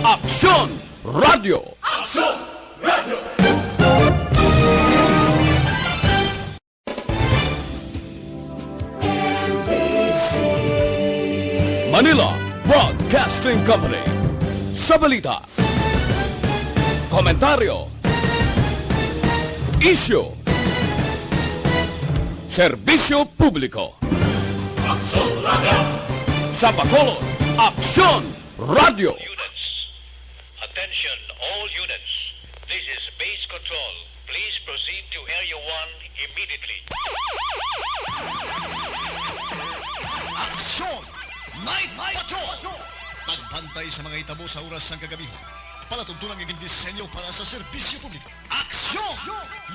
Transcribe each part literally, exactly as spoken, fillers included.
Aksyon Radio. Aksyon Radio. Manila Broadcasting Company. Sa balita, komentaryo, isyu, serbisyo publiko. Aksyon Radio. Sa Bacolod, Aksyon Radio. Units. Attention, all units. This is Base Control. Please proceed to Area one immediately. Aksyon! Night Patrol! Pagbantay sa mga hitabo sa oras sang kagabihon. Palatuntunan nga gindisenyo para sa serbisyo publiko. Aksyon!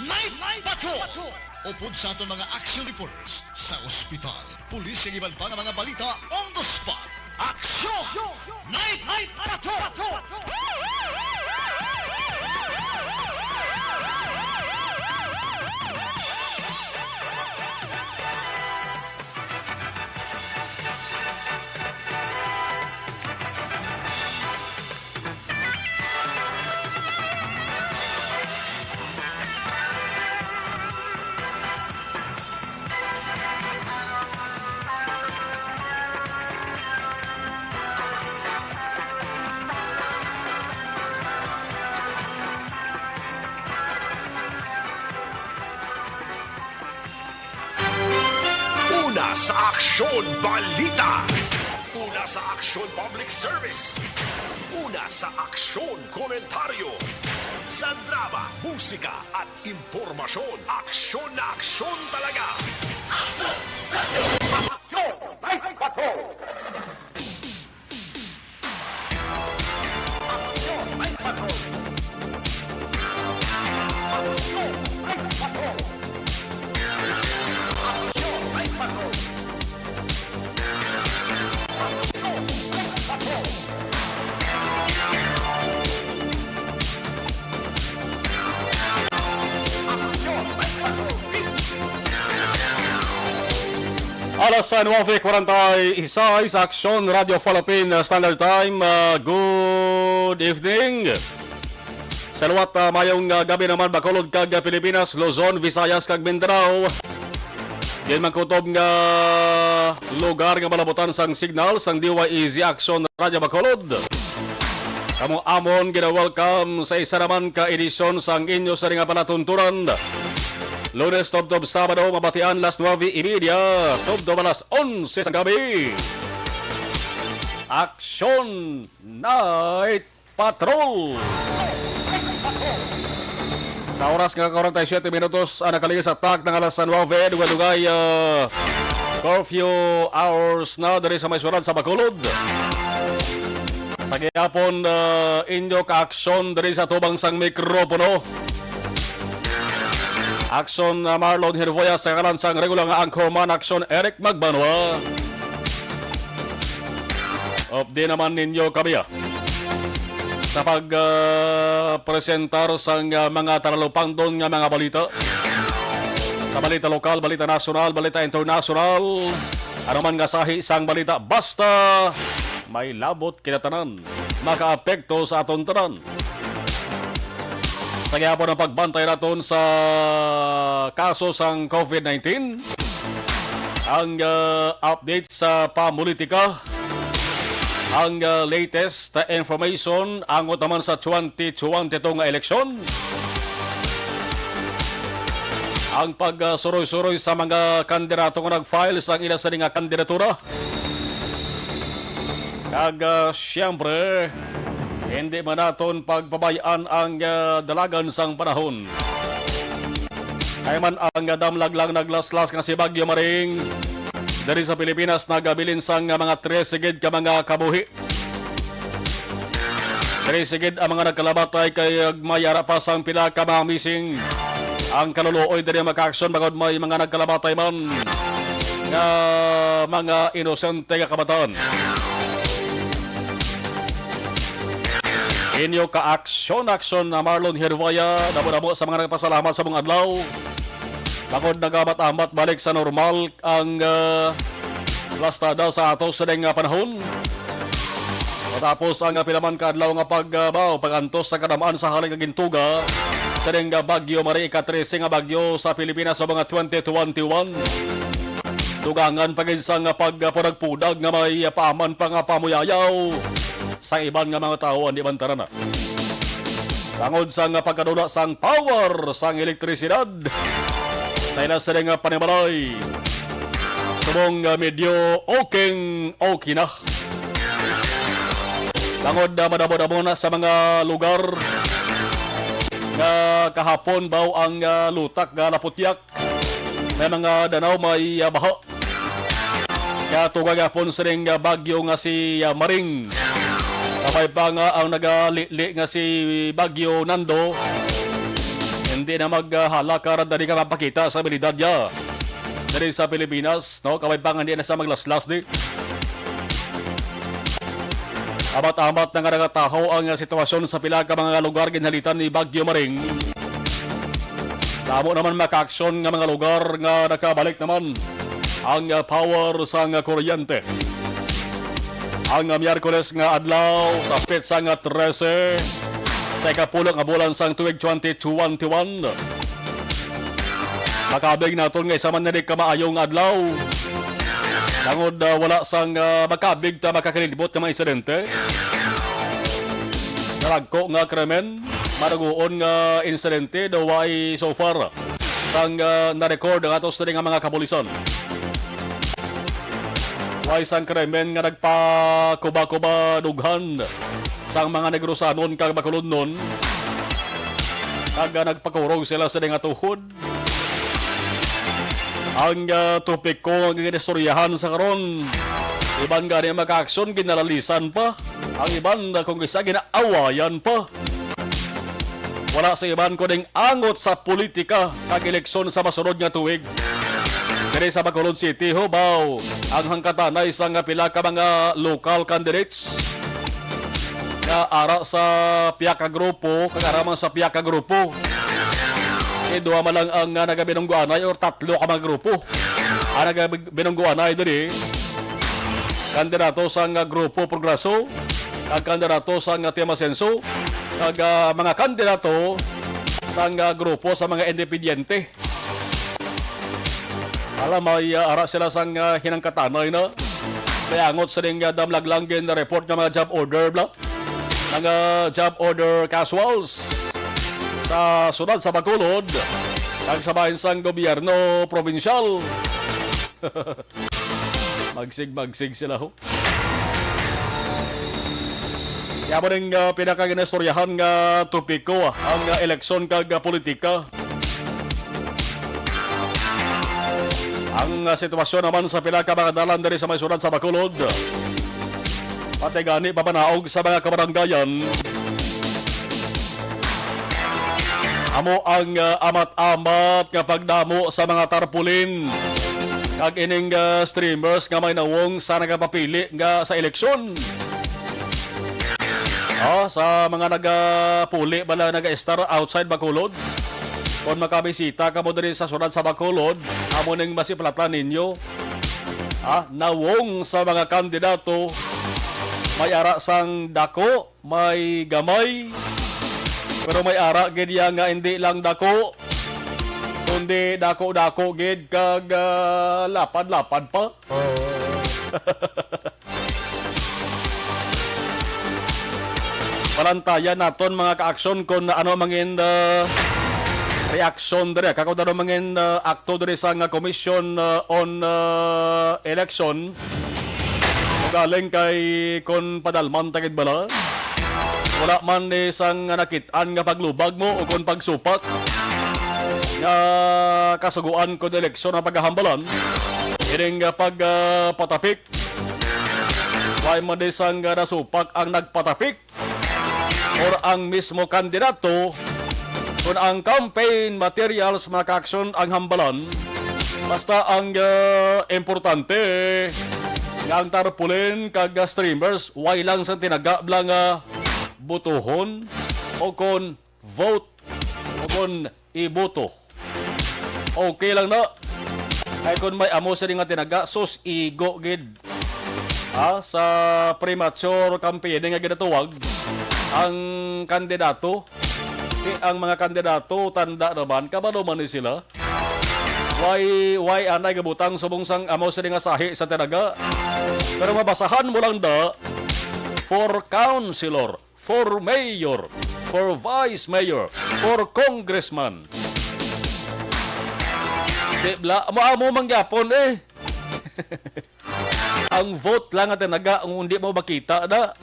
Night Patrol! Upod sa aton mga action reporters sa ospital, pulis, kag iban pa nga mga balita on the spot. Aksyon! Night Patrol! Una sa Aksyon Balita. Una sa Aksyon Public Service. Una sa Aksyon Komentaryo. Sa drama, musika at impormasyon, aksyon na aksyon talaga. Aksyon! Aksyon! Night Patrol! Alas nuebe cuarenta y seis, Aksyon Radio Philippine Standard Time. Ah, good evening. Sa liwat, ah, mayong, ah, gabi naman, Bacolod kag, ah, Pilipinas, Luzon, Visayas kag Mindanao. Diin man kutob nga lugar nga malabutan sang signal sang D Y E Z Aksyon Radio Bacolod, kamo amon gina-welcome sa isa naman ka edisyon sang inyo sa nga palatuntunan. Lunes tubtob Sabado, mabatian alas nuebe y media tubtob alas onse sang gabi. Aksyon Night Patrol. Sa oras nga forty-seven minutos ang nakaligid sa tak ng alas nuebe, dugay-dugay, ah, curfew hours na diri sa may syudad sa Bacolod. Sa gihapon, ah, inyo ka aksyon diri sa tubang sang mikropono. Aksyon, ah, Marlon Herboya sa ngalan sang regular nga anchorman, Aksyon Eric Magbanwa. Updi naman ninyo kami, ah, sa pag, ah, presentar sang, ah, mga talupangdon nga mga balita. Sa balita lokal, balita nasyonal, balita internasyonal, ano man nga sahi sang balita, basta may labot kita tanan, makaapekto sa aton tanan. Sa gihapon ang pagbantay naton sa kaso sang covid nineteen, ang, ah, update sa pamulitika, ang, ah, latest information angot naman sa twenty twenty-two nga eleksyon, ang pagsuroy-suroy sa mga kandidato nga nag-file sang ila sini nga kandidatura. Kag, ah, siyempre, hindi man naton pagpabay-an ang, ah, dalagan sang panahon. Kay man ang, ah, damlag lang naglaslas nga si Bagyo Maring diri sa Pilipinas nagabilin sang, ah, mga trese gid ka mga kabuhi. Trese gid ang mga nagkalamatay kay, ah, may ara pa sang pila ka mga missing. Ang kaluluoy diri makaaksyon bangod may mga nagkalamatay man nga mga inosente nga kabataan. Inyo ka aksyon-aksyon na Marlon Hervaya, damo-damo sa mga nagpasalamat sa mong adlaw. Bangod nagamat-amat balik sa normal ang, ah, plastada sa ato sa ding, ah, panahon. Matapos ang pila man ka adlaw nga pagbaw, pag-antos sa kadamaan sa halin nga gintuga, sining nga Bagyo Marie, ika-trese nga bagyo sa Pilipinas sa mga twenty twenty-one. Dugangan pa gid sang pagpudag-pudag nga may paaman pa nga pamuyayaw sa iban nga mga tawo, andi man tanan na. Tungod sang pagkadula sang power sang elektrisidad sa ila sila nga panimalay, subong nga medyo okay, okay na. Tungod na madamo-damo na sa mga lugar nga kahapon baw ang, ah, lutak nga naputyak, may mga danaw may, ah, baha. Kaya tungod gihapon sining, ah, bagyo nga si, ah, Maring. Kabay pa nga ang nagalili nga si Bagyo Nando, hindi na maghalakar, dali ka mapakita sa abilidad niya diri sa Pilipinas, no? Kabay pa nga hindi na sa maglaslas di. Amat-amat na nga nagatahaw ang sitwasyon sa pila ka mga lugar ginhalitan ni Bagyo Maring. Damo naman makaaksyon nga mga lugar nga nakabalik naman ang, ah, power sang kuryente. Ang, ah, Miyerkules nga adlaw sa petsa nga trese sa ikapulo nga bulan sang tuig twenty twenty-one, makabig naton nga isa man na di kamaayo nga adlaw. Tungod, ah, wala sang, ah, makabig ta makakalimbot nga mga insidente. Naragko nga krimen, madugoon nga insidente daw way so far sang, ah, na-record ang atos diri nga mga kapulisan. Way sang krimen nga nagpakuba-kuba dughan sang mga Negrosanon kag Bacolodnon, kag, ah, nagpakurog sila sa nga tuhod. Ang, ah, topiko nga ginistoryahan sa karon, iban gani ang makaaksyon, ginalalisan pa. Ang iban, ah, kung isa, ginaawayan pa. Wala sa iban kuning angot sa politika kag eleksyon sa masunod nga tuig. Diri sa Bacolod City, hubaw ang hangkatanay sa nga pila ka mga local candidates nga ara sa pihak ka grupo, kag ara man sa pihak ka grupo. Eh, duha man lang ang, ah, nagabinungguanay or tatlo ka mga grupo ang nagabinungguanay diri. Kandidato sa nga Grupo Progreso, kag kandidato sa nga Team Asenso, kag, ah, mga kandidato sa nga grupo sa mga independyente. Alam, may, ah, ara sila sang, ah, hinangkatanay na. May angot sa ning, ah, damlaglang gin-report nga mga job order, bla. Mga job order casuals sa siyudad sa Bacolod, kag sa bahin sang gobyerno probinsyal. Magsig-magsig sila, ho. Kaya mo ning, ah, pinakaginaistoryahan nga topiko, ah, ang, ah, eleksyon kag, ah, politika. Ang, ah, sitwasyon naman sa pila ka mga dalan diri sa may siyudad sa Bacolod, pati gani pamanaog sa mga kabaranggayan, amo ang, ah, amat-amat nga pagdamo sa mga tarpaulin kag ining, ah, streamers nga may nawong sa nagapapili nga sa eleksyon. Ah, sa mga nagapuli bala, naga-estar outside Bacolod, kung makabisita kamo diri sa siyudad sa Bacolod, amo ning masiplatan ninyo. Ah, nawong sa mga kandidato, may ara sang dako, may gamay, pero may ara gid iya nga hindi lang dako, kundi dako-dako gid kag, ah, lapad-lapad pa. Palantayan naton, mga ka-aksyon, kung ano mangin, ah, reaksyon diri, kag kung ano mangin, ah, akto diri sa nga Commission, ah, on, ah, Election. Ugaling kay kon padalman ta gid bala, wala man ni sang nakit-an nga paglubag mo o kon pagsupak nga kasuguan kon eleksyon ang pagkahambalan. Ining, ah, pag, ah, patapik, wala man ni sang, ah, nasupak ang nagpatapik or ang mismo kandidato, kon ang campaign materials, mga ka-aksyon, ang hambalan, basta ang, ah, importante nga ang tarpaulin kag, ah, streamers, way lang sa tinaga bala nga botohon o kon vote o kon iboto. Okay lang na. Ay, kung may amo sini nga tinaga, sus, igo gid. ah, sa premature campaigning nga ginatuwag ang kandidato. Ti ang mga kandidato, tanda naman, kabalo man ni sila. Why, why anay gabutang subong sang amo sini nga sahi sa tinaga? Pero mabasahan mo lang da, for councilor, for mayor, for vice mayor, for congressman. Di bla, amo, amo mangyapon eh. Ang vote lang at naga, kung hindi mo makita na.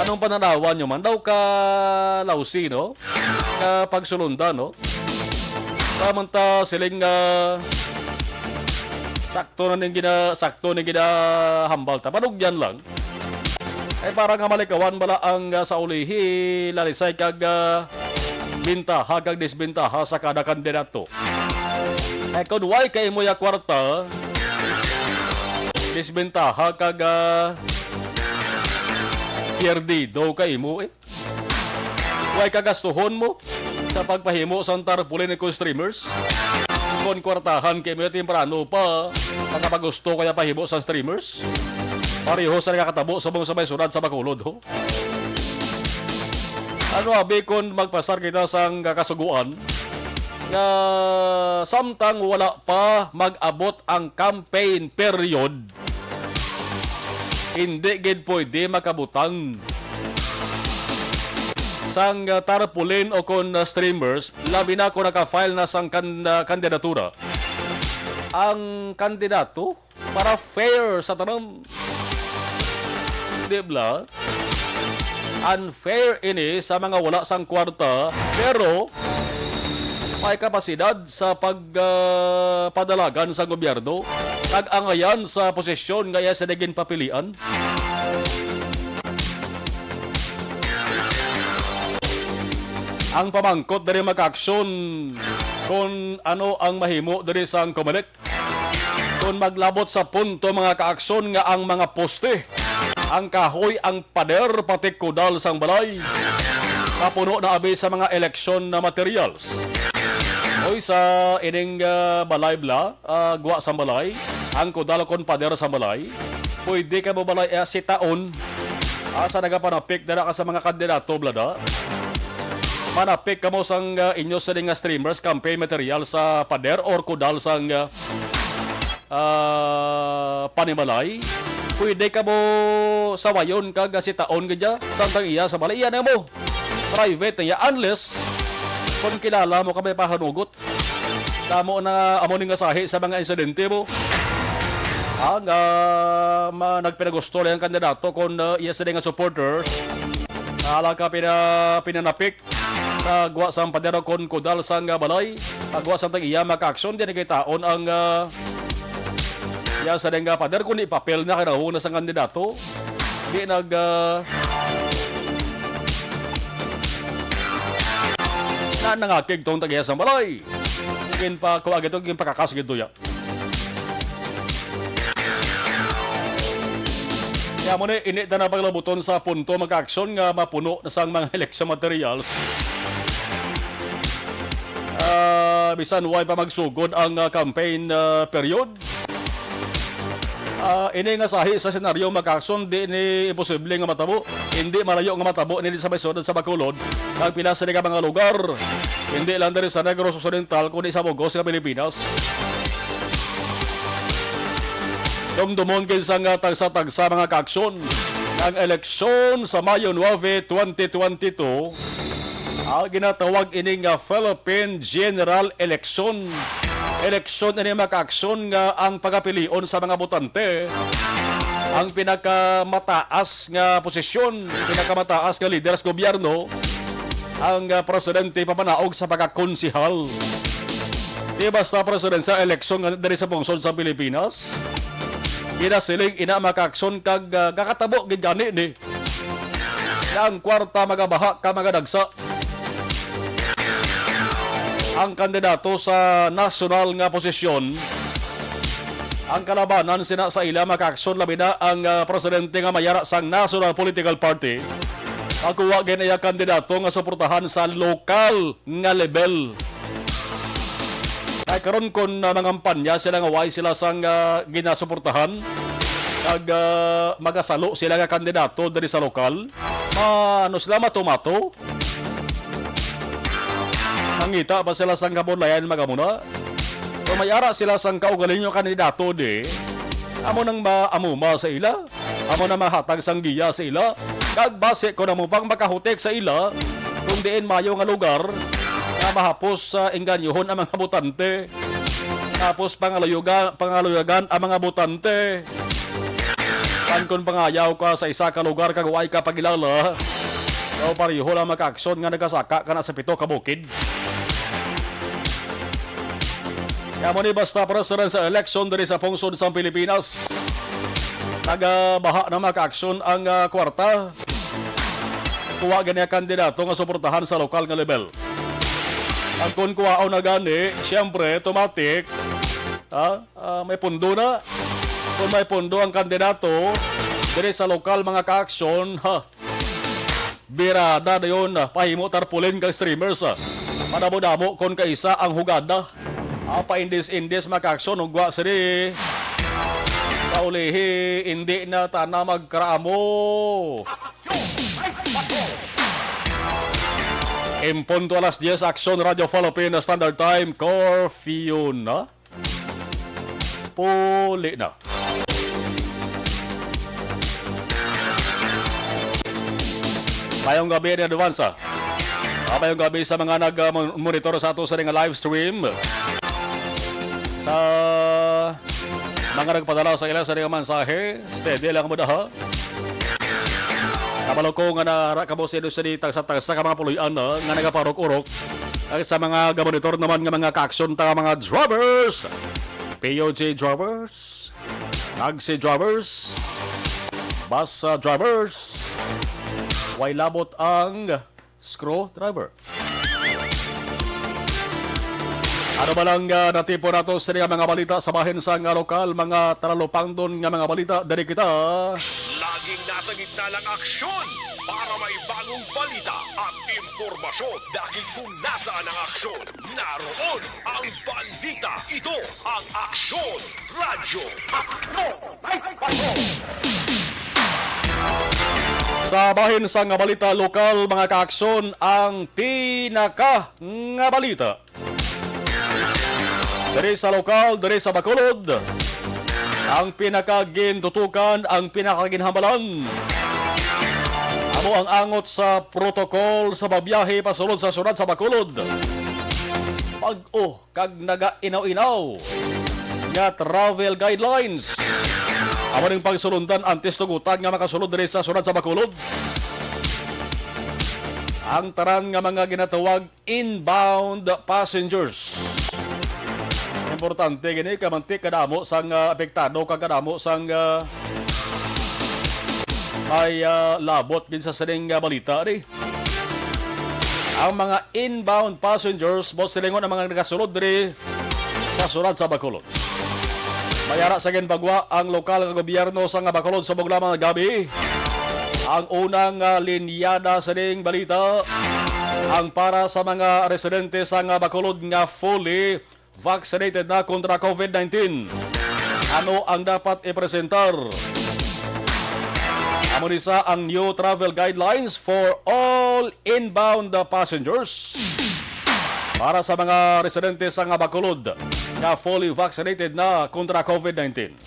Anong pananawan nyo man? Daw ka lousy, no? Ka pagsulundan, no? Samanta siling, ah, sakto na ning gina-, sakto ning ginahambal ta. Panugyan lang. Eh, para nga malikawan bala ang, ah, sa ulihi, lalisay kag, ah, bintaha kag disbintaha sa kada kandidato. Eh, kung way kay mo ya kwarta, disbintaha kag, ah, pierdido kay mo, eh. Way ka gastuhon mo sa pagpahimo sang tarpaulin ko streamers. Kon kwartahan kay mo temprano pa, nakapagusto kaya pahimo sang streamers. Pareho sa nakakatabo sa mga sabay sunod sa Bacolod, ho. Ano abi kon magpasar kita sang kasuguan nga samtang wala pa mag-abot ang campaign period, hindi gid pwede makabutang sang, ah, tarpaulin o kon, ah, streamers, labi na kung naka-file na sang kan-, ah, kandidatura ang kandidato para fair sa tanan. Di bala? Unfair ini sa mga wala sang kwarta, pero may kapasidad sa pag, ah, padalagan sa gobyerno, nag-angayan sa posisyon nga iya sila ginpapilian. Ang pamangkot diri, mga kaaksyon, kung ano ang mahimo diri sang Comelec, kung maglabot sa punto, mga kaaksyon, nga ang mga poste, ang kahoy, ang pader, pati kudal sang balay mapuno na abi sa mga eleksyon na materials. Oy, sa ining, ah, balay bala, ah, gwa sang balay, ang kudal kon pader sang balay, pwede ka mo balay, ah, sitaon, ah, sa nagapanapik dira ka sa mga kandidato, bala da. Manapik kamo sang, ah, inyo sini nga streamers, campaign material sa pader or kudal sang, ah, ah, panimalay. Pwede kamo sawayon kag sitaon gid ya, samtang iya sa balay. Iya na mo. Private na iya, unless kung kilala mo ka may pahanugot. Tamo na amo ni nga sahi sa mga insidente mo. Ah, nga ma-, nagpinagusto lang ang kandidato kung, ah, iya sila nga supporters. Ala ka pina-, pinanapik sa gwa sang pader o kon kudal sang, ah, balay. Sa gwa sang tag-iya, makaaksyon din kay taon ang, ah, iya sa nga pader kung ipapel na kay na sang kandidato. Di nag, ah, na nangakig tong tag-iya sang balay. Ginpa-, kuha gid to, ginpakakas gid to ya. Kaya mo ni, ini ta na paglabuton sa punto, mga kaaksyon, nga mapuno na sang mga election materials. Ah, bisan way pa magsugod ang, ah, campaign, ah, period. Ah, ini nga sahi sa senaryo, mga kaaksyon, di ni imposible nga matabo. Hindi malayo nga matabo nini sa may siyudad sa Bacolod, ang pila sini nga mga lugar. Hindi lang diri sa Negros Occidental, kundi sa bug-os nga Pilipinas. Dumdumon gid sang tagsa-tagsa, mga kaaksyon, ang eleksyon sa Mayo nuebe, twenty twenty-two, ang ginatawag ini nga Philippine General Election. Eleksyon ini, mga kaaksyon, nga ang pagapilion sa mga botante ang pinakamataas nga posisyon, pinakamataas nga lider sa gobyerno, ang, ah, presidente pamanaog sa pagkakonsihal. Di basta presidential election nga diri sa pungsod sa Pilipinas. Ginasiling ina, mga kaaksyon, kag, ah, kakatabo gid gani ni nga ang kwarta magabaha ka, mga dagsa. Ang kandidato sa nasyonal nga posisyon, ang kalabanan sina sa ila, mga kaaksyon, labi na ang, ah, presidente nga mayara sang National Political Party. Makuha gid iya kandidato nga suportahan sa lokal nga level. Kay karon, kon, ah, mangampanya sila nga way sila sang, ah, ginasuportahan, kag, ah, magasalo sila nga kandidato diri sa lokal, ma-, ano sila, matumato. Mangita ba sila sang kabudlayan, mga muna? Kung may ara sila sang kaugalingon kandidato, di, amo nang maamuma sa ila, amo na mahatag sang giya sa ila, kag basi ko na mo pang makahutik sa ila, kung diin mayo nga lugar nga mahapos sa engganyohon ang mga botante. Tapos pangaluyoga-, pangaluyagan ang mga botante. Kan kon pangayaw ka sa isa ka lugar kag way ka pagilala, o pareho lang makaaksyon nga nagasaka ka na sa pito ka bukid. Kaya mo ni basta presidential election diri sa pungsod sang Pilipinas. Nagabaha na makaaksyon ang, ah, kwarta. Kuha gani ang kandidato nga suportahan sa lokal nga level. Ang kun kuwaon na gani, siyempre, automatic, ha? Ah, may pundo na. Kung may pundo ang kandidato, diri sa lokal, mga ka-aksyon, ha? Birada na yun, ah, pahimo tarpaulin kag streamers, ah. Madamo-damo kon kaisa ang hugada. Ah, paindis-indis, mga ka-aksyon, ugwa sini. Sa ulihi, hindi na tana magkaramo. En punto alas diyes, Aksyon Radyo Philippine Standard Time, curfew na. Puli na. Mayong gabi in advance, ah. Ah, mayong gabi sa mga nag, ah, mon-, monitor sa ato sa nga live stream. Sa mga nagpadala sa ila sa nga mensahe, steady lang mo daha. Kabalo ko nga nara kamo sa inyo sa di tagsa-tagsa ka mga puloy-an, ah, nga nagaparok-urok. Kag sa mga gamonitor naman nga mga ka-aksyon ta mga drivers, P U G drivers, taxi drivers, bus, ah, drivers, way labot ang screwdriver. Ano ba lang, ah, natipon nato sa mga balita sa bahin sang, ah, lokal, mga talalupangdon nga mga balita, diri kita. Laging nasa gitna ng aksyon para may bagong balita at impormasyon. Dahil kung nasaan ang aksyon, naroon ang balita. Ito ang Aksyon Radyo. Sa bahin sang balita lokal, mga ka-aksyon, ang pinaka nga balita. Diri sa lokal, diri sa Bacolod, ang pinakagintutukan, ang pinakaginhambalan, amo ang angot sa protocol sa pagbiyahe pasulod sa syudad sa Bacolod. Bag-o kag nagainaw-inaw nga travel guidelines. Amo ning pagsulundan antes tugutan nga makasulod diri sa syudad sa Bacolod ang tanan nga mga ginatawag inbound passengers. Importante gini, kamanti kadamo sang, ah, apektado kag kadamo sang, ah, may, ah, labot gid sa sining, ah, balita ni. Ang mga inbound passengers, mao silingon ang mga nagasulod diri sa syudad sa Bacolod. May ara sa ginpagwa ang lokal nga gobyerno sa nga Bacolod subong lamang gabi. Ang unang, ah, linyada sining balita, ang para sa mga residente sa nga Bacolod nga fully vaccinated na kontra COVID nineteen. Ano ang dapat ipresentar? Amo ni sa ang new travel guidelines for all inbound passengers. Para sa mga residente sa nga Bacolod nga fully vaccinated na kontra COVID nineteen,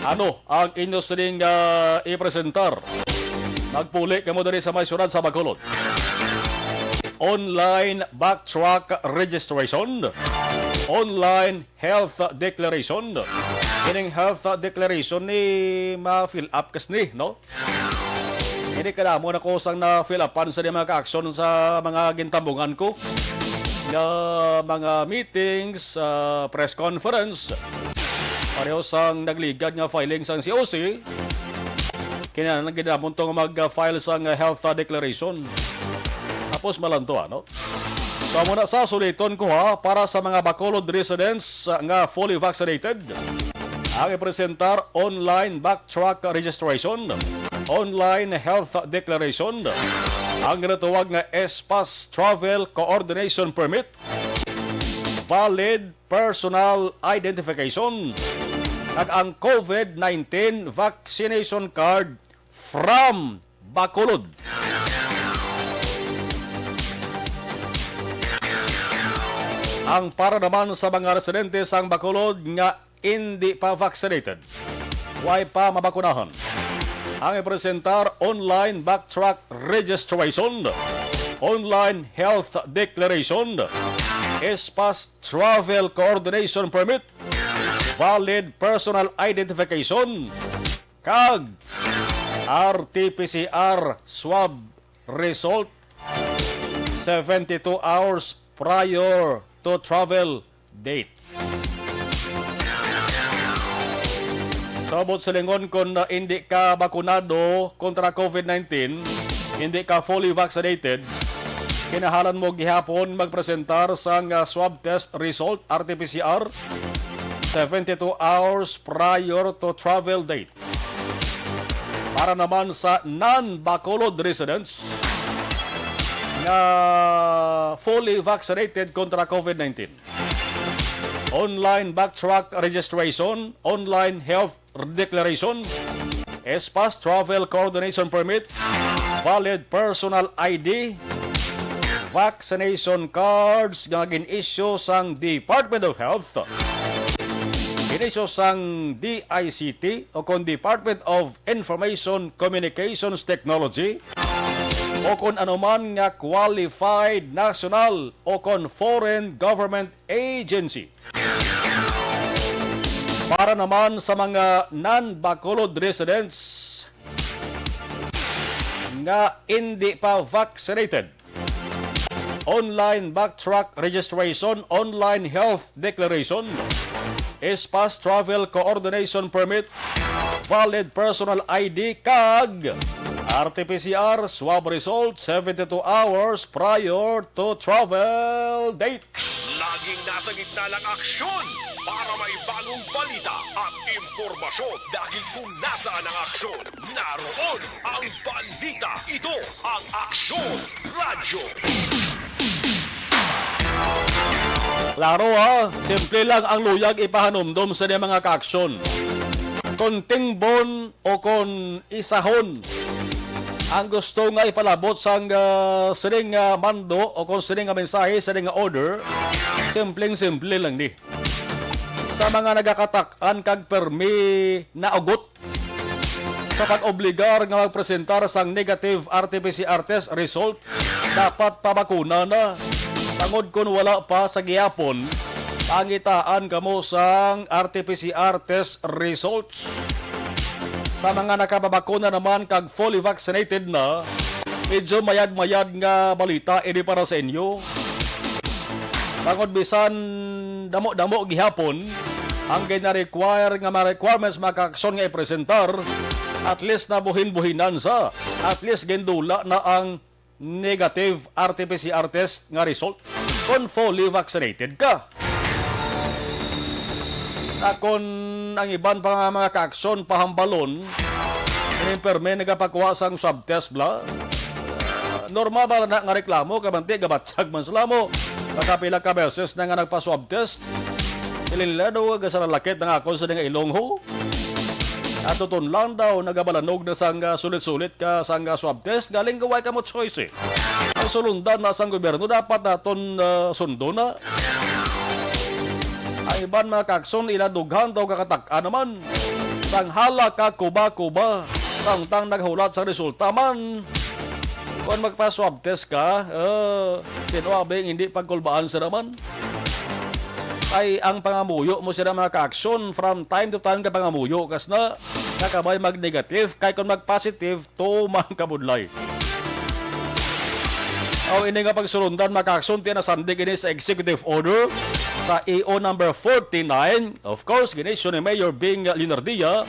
ano ang inyo sining, ah, ipresentar? Magpuli kamo diri sa may syudad sa Bacolod. Online backtrack registration, online health declaration. Ining health declaration ni ma-fill up kas ni, no? Ini kadamo na ko sang na-fill upan sa mga ka-aksyon sa mga gintambungan ko nga mga meetings, ah, press conference. Pareho sang nagligad nga filing sang C O C, kinahanglan gid namon tong mag-file sang health declaration. Tapos malanto, ano? So, amo na sa suliton ko, ha, para sa mga Bacolod residents, ah, nga fully vaccinated, ang ipresentar online backtrack registration, online health declaration, ang ginatawag nga S pass Travel Coordination Permit, valid personal identification, kag ang COVID nineteen vaccination card from Bacolod. Ang para naman sa mga residente sang Bacolod nga indi pa vaccinated, way pa mabakunahan, ang ipresentar online backtrack registration, online health declaration, S pass travel coordination permit, valid personal identification, kag R T P C R swab result seventy-two hours prior to travel date. Sa buot silingon, kung, uh, hindi ka bakunado kontra COVID nineteen, hindi ka fully vaccinated, kinahanglan mo gihapon magpresentar sang, uh, swab test result, R T P C R, seventy-two hours prior to travel date. Para naman sa non-Bacolod residents nga fully vaccinated kontra COVID nineteen, online backtrack registration, online health declaration, S pass travel coordination permit, valid personal I D, vaccination cards nga gin-issue sang Department of Health, gin-issue sang D I C T o kon Department of Information Communications Technology, o kon anuman nga qualified national o kon foreign government agency. Para naman sa mga non-Bacolod residents nga indi pa vaccinated, online backtrack registration, online health declaration, S pass travel coordination permit, valid personal I D, kag R T P C R swab result seventy-two hours prior to travel date. Laging nasa gitna ng aksyon para may bagong balita at impormasyon, dahil kung nasaan ang aksyon, naroon ang balita. Ito ang Aksyon Radyo. Klaro, ha, simple lang ang luyag ipahanumdom sa mga kaaksyon. Kon tingbon o kon isahon ang gusto nga ipalabot sang, ah, sining, ah, mando o kon sining nga mensahe, sining nga order, simpleng-simple lang ni. Sa mga nagakatak-an kag permi naugot sa pag-obligar nga magpresentar sang negative R T P C R test result, dapat pabakuna na. Tungod kon wala pa sa gihapon, pangitaan kamo sang R T P C R test results. Sa mga nakapabakuna naman kag fully vaccinated na, medyo mayad-mayad nga balita ini para sa inyo. Tungod bisan damo-damo gihapon ang gina-require nga mga requirements, mga kaaksyon nga ipresentar, at least nabuhin-buhinan sa, at least gindula na ang negative R T P C R test nga result kon fully vaccinated ka. Akon ang iban pa nga mga kaaksyon pahambalon, ining permi nagapakuha sang swab test bla. Ah, normal ba na nga reklamo, kay manti gabatyag man sila mo. Nakapila ka beses na nga nagpa-swab test. Siling nila daw, gasalalakit na nga ako sa nga ilong ho. Atuton lang daw, nagabalanog na sang, ah, sulit-sulit ka sang, ah, swab test. Galing gaway ka mo choice eh. Ang sulundan na sang gobyerno, dapat naton, ah, sundo na. Ang iban mga kaaksyon, ila dughan daw kakatak-an naman. Sang hala ka kuba-kuba, tangtang naghulat sang resulta man. Kung magpa-swab test ka, eh, sino abing hindi pagkulbaan sila man? Ay, ang pangamuyo mo sila mga kaaksyon, from time to time ka pangamuyo, kas na, nakabay mag-negative, kay kung mag-positive, tuman kabudlay. O, ini nga pagsulundan, mga kaaksyon, ti nasandig ini sa executive order sa E O number forty-nine. Of course, gini-issue ni Mayor Bing Leonardia.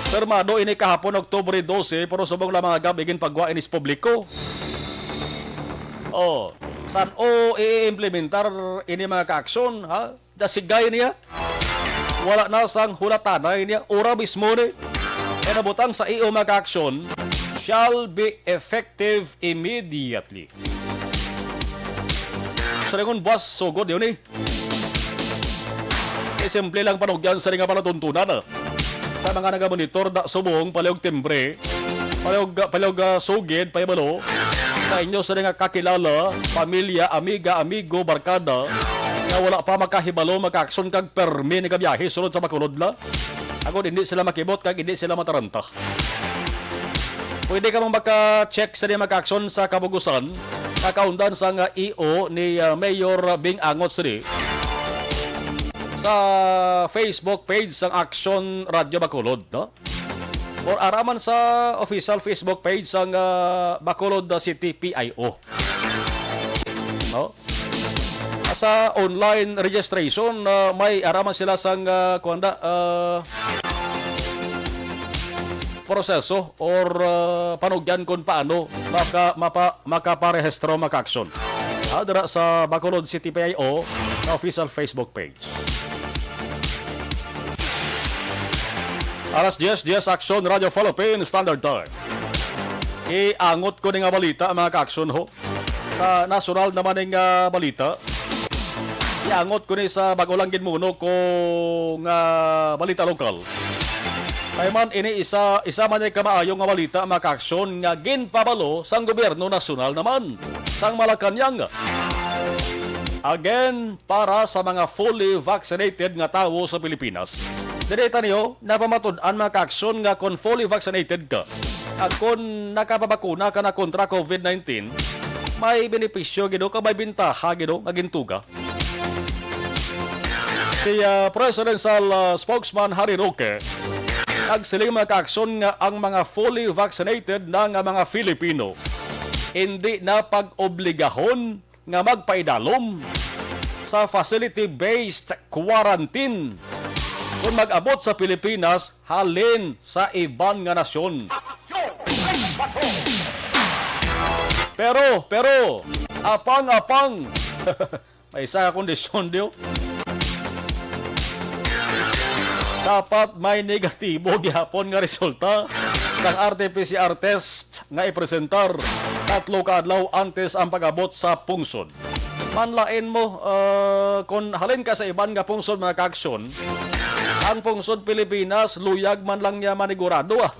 Pirmado ini kahapon, Oktubre dose, pero subong lang mga gab, igin pagwa ini sa publiko. Oh, san o i-implementar ini mga kaaksyon, ha? Dasigay niya. Wala na sang hulatanay niya. Ura mismo ni. Kaya nabutang sa E O mga kaaksyon, shall be effective immediately. Sa lingon buwas, sugod yun eh. Eh, simple lang panugyan sa nga palatuntunan, ah. Sa mga nagamonitor da subong, palihog timbre, palihog, palihog, ah, sugid, pahibalo sa inyo sa nga kakilala, pamilya, amiga, amigo, barkada, nga wala pa makahibalo, makaaksyon kag permi nagabiyahe sulod sa Bacolod la. Agod hindi sila makibot kag hindi sila mataranta. Pwede ka mang maka-check sa mga aksyon sa kabugusan, kakaundan sa nga E O ni, ah, Mayor Bing Angot sini sa Facebook page sang Aksyon Radyo Bacolod, no? Or araman sa official Facebook page sang, ah, Bacolod City P I O. No? Sa online registration, ah, may araman sila sang, ah, kuwan da, ah, proseso or, ah, panugyan kung paano maka-, mapa-, makaparehistro, makaaksyon. Ah, dira sa Bacolod City P I O na official Facebook page. Alas diyes, diyes, Aksyon Radyo Philippine Standard Time. Iangot ko ni nga balita, mga kaaksyon, ho. Sa nasyonal naman ning, ah, balita, iangot ko ni sa bago lang ginmuno ko nga balita lokal. Kay man ini isa, isa man ay kamaayo nga balita, mga kaaksyon, nga ginpabalo sang gobyerno nasyonal naman sang Malacañang. Again, para sa mga fully vaccinated nga tawo sa Pilipinas. Diri ta niyo napamatud-an, mga kaaksyon, nga kon fully vaccinated ka at kon nakapabakuna ka na kontra COVID nineteen, may benepisyo gid o ka may bintaha gid o nga gintuga. Si, ah, Presidential, ah, Spokesman Harry Roque nagsiling, mga kaaksyon, nga ang mga fully vaccinated na nga mga Filipino hindi na pag-obligahon nga magpaidalom sa facility-based quarantine kon mag-abot sa Pilipinas halin sa iban nga nasyon. Pero, pero, apang-apang, may isa ka kondisyon, diyo. Dapat may negatibo gihapon nga resulta sang R T P C R test nga ipresentar tatlo ka adlaw antes ang pag-abot sa pungsod. Manlain mo, ah, kung halin ka sa iban nga pungsod, mga kaaksyon, ang pungsod Pilipinas, luyag man lang niya manigurado, ah.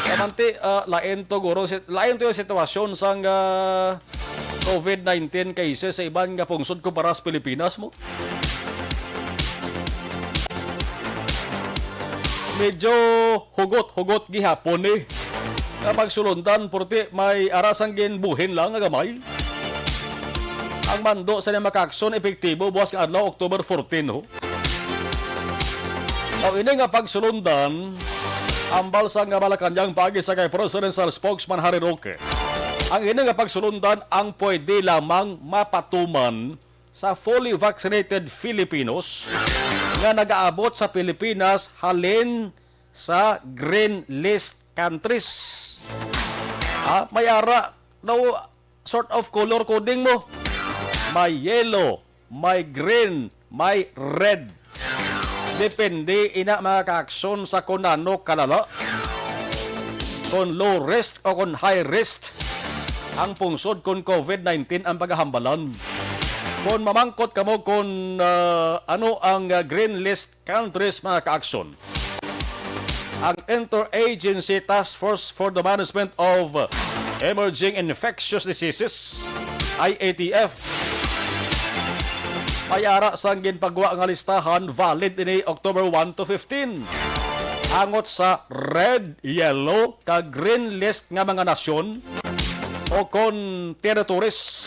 Kamanti, ah, lain to, guro, si-, lain to yung sitwasyon sang, ah, COVID nineteen cases sa iban nga pungsod kumpara sa Pilipinas mo. Medyo hugot-hugot gihapon, eh. Nga pagsulundan, purti may arasang ginbuhin lang nga gamay. Ang mando sa mga kaaksyon epektibo buwas nga adlaw, October fourteen, ho. Now, ini nga pagsulundan, ambal sa nga Malacañang paagi sa kay Presidential Spokesman Harry Roque. Ang ini nga pagsulundan ang pwede lamang mapatuman sa fully vaccinated Filipinos nga nagaabot sa Pilipinas halin sa green list countries. Ah, may ara daw sort of color coding mo. May yellow, may green, may red. Depende ina, mga kaaksyon, sa kon ano kalala, kon low risk o kon high risk ang pungsod kon COVID nineteen ang pagahambalan. Kon mamangkot kamo kon, ah, ano ang, ah, green list countries, mga kaaksyon, ang Interagency Task Force for the Management of Emerging Infectious Diseases, I A T F, may ara sang ginpagwa nga listahan, valid ini October one to fifteen. Angot sa red, yellow, kag green list nga mga nasyon o kon territories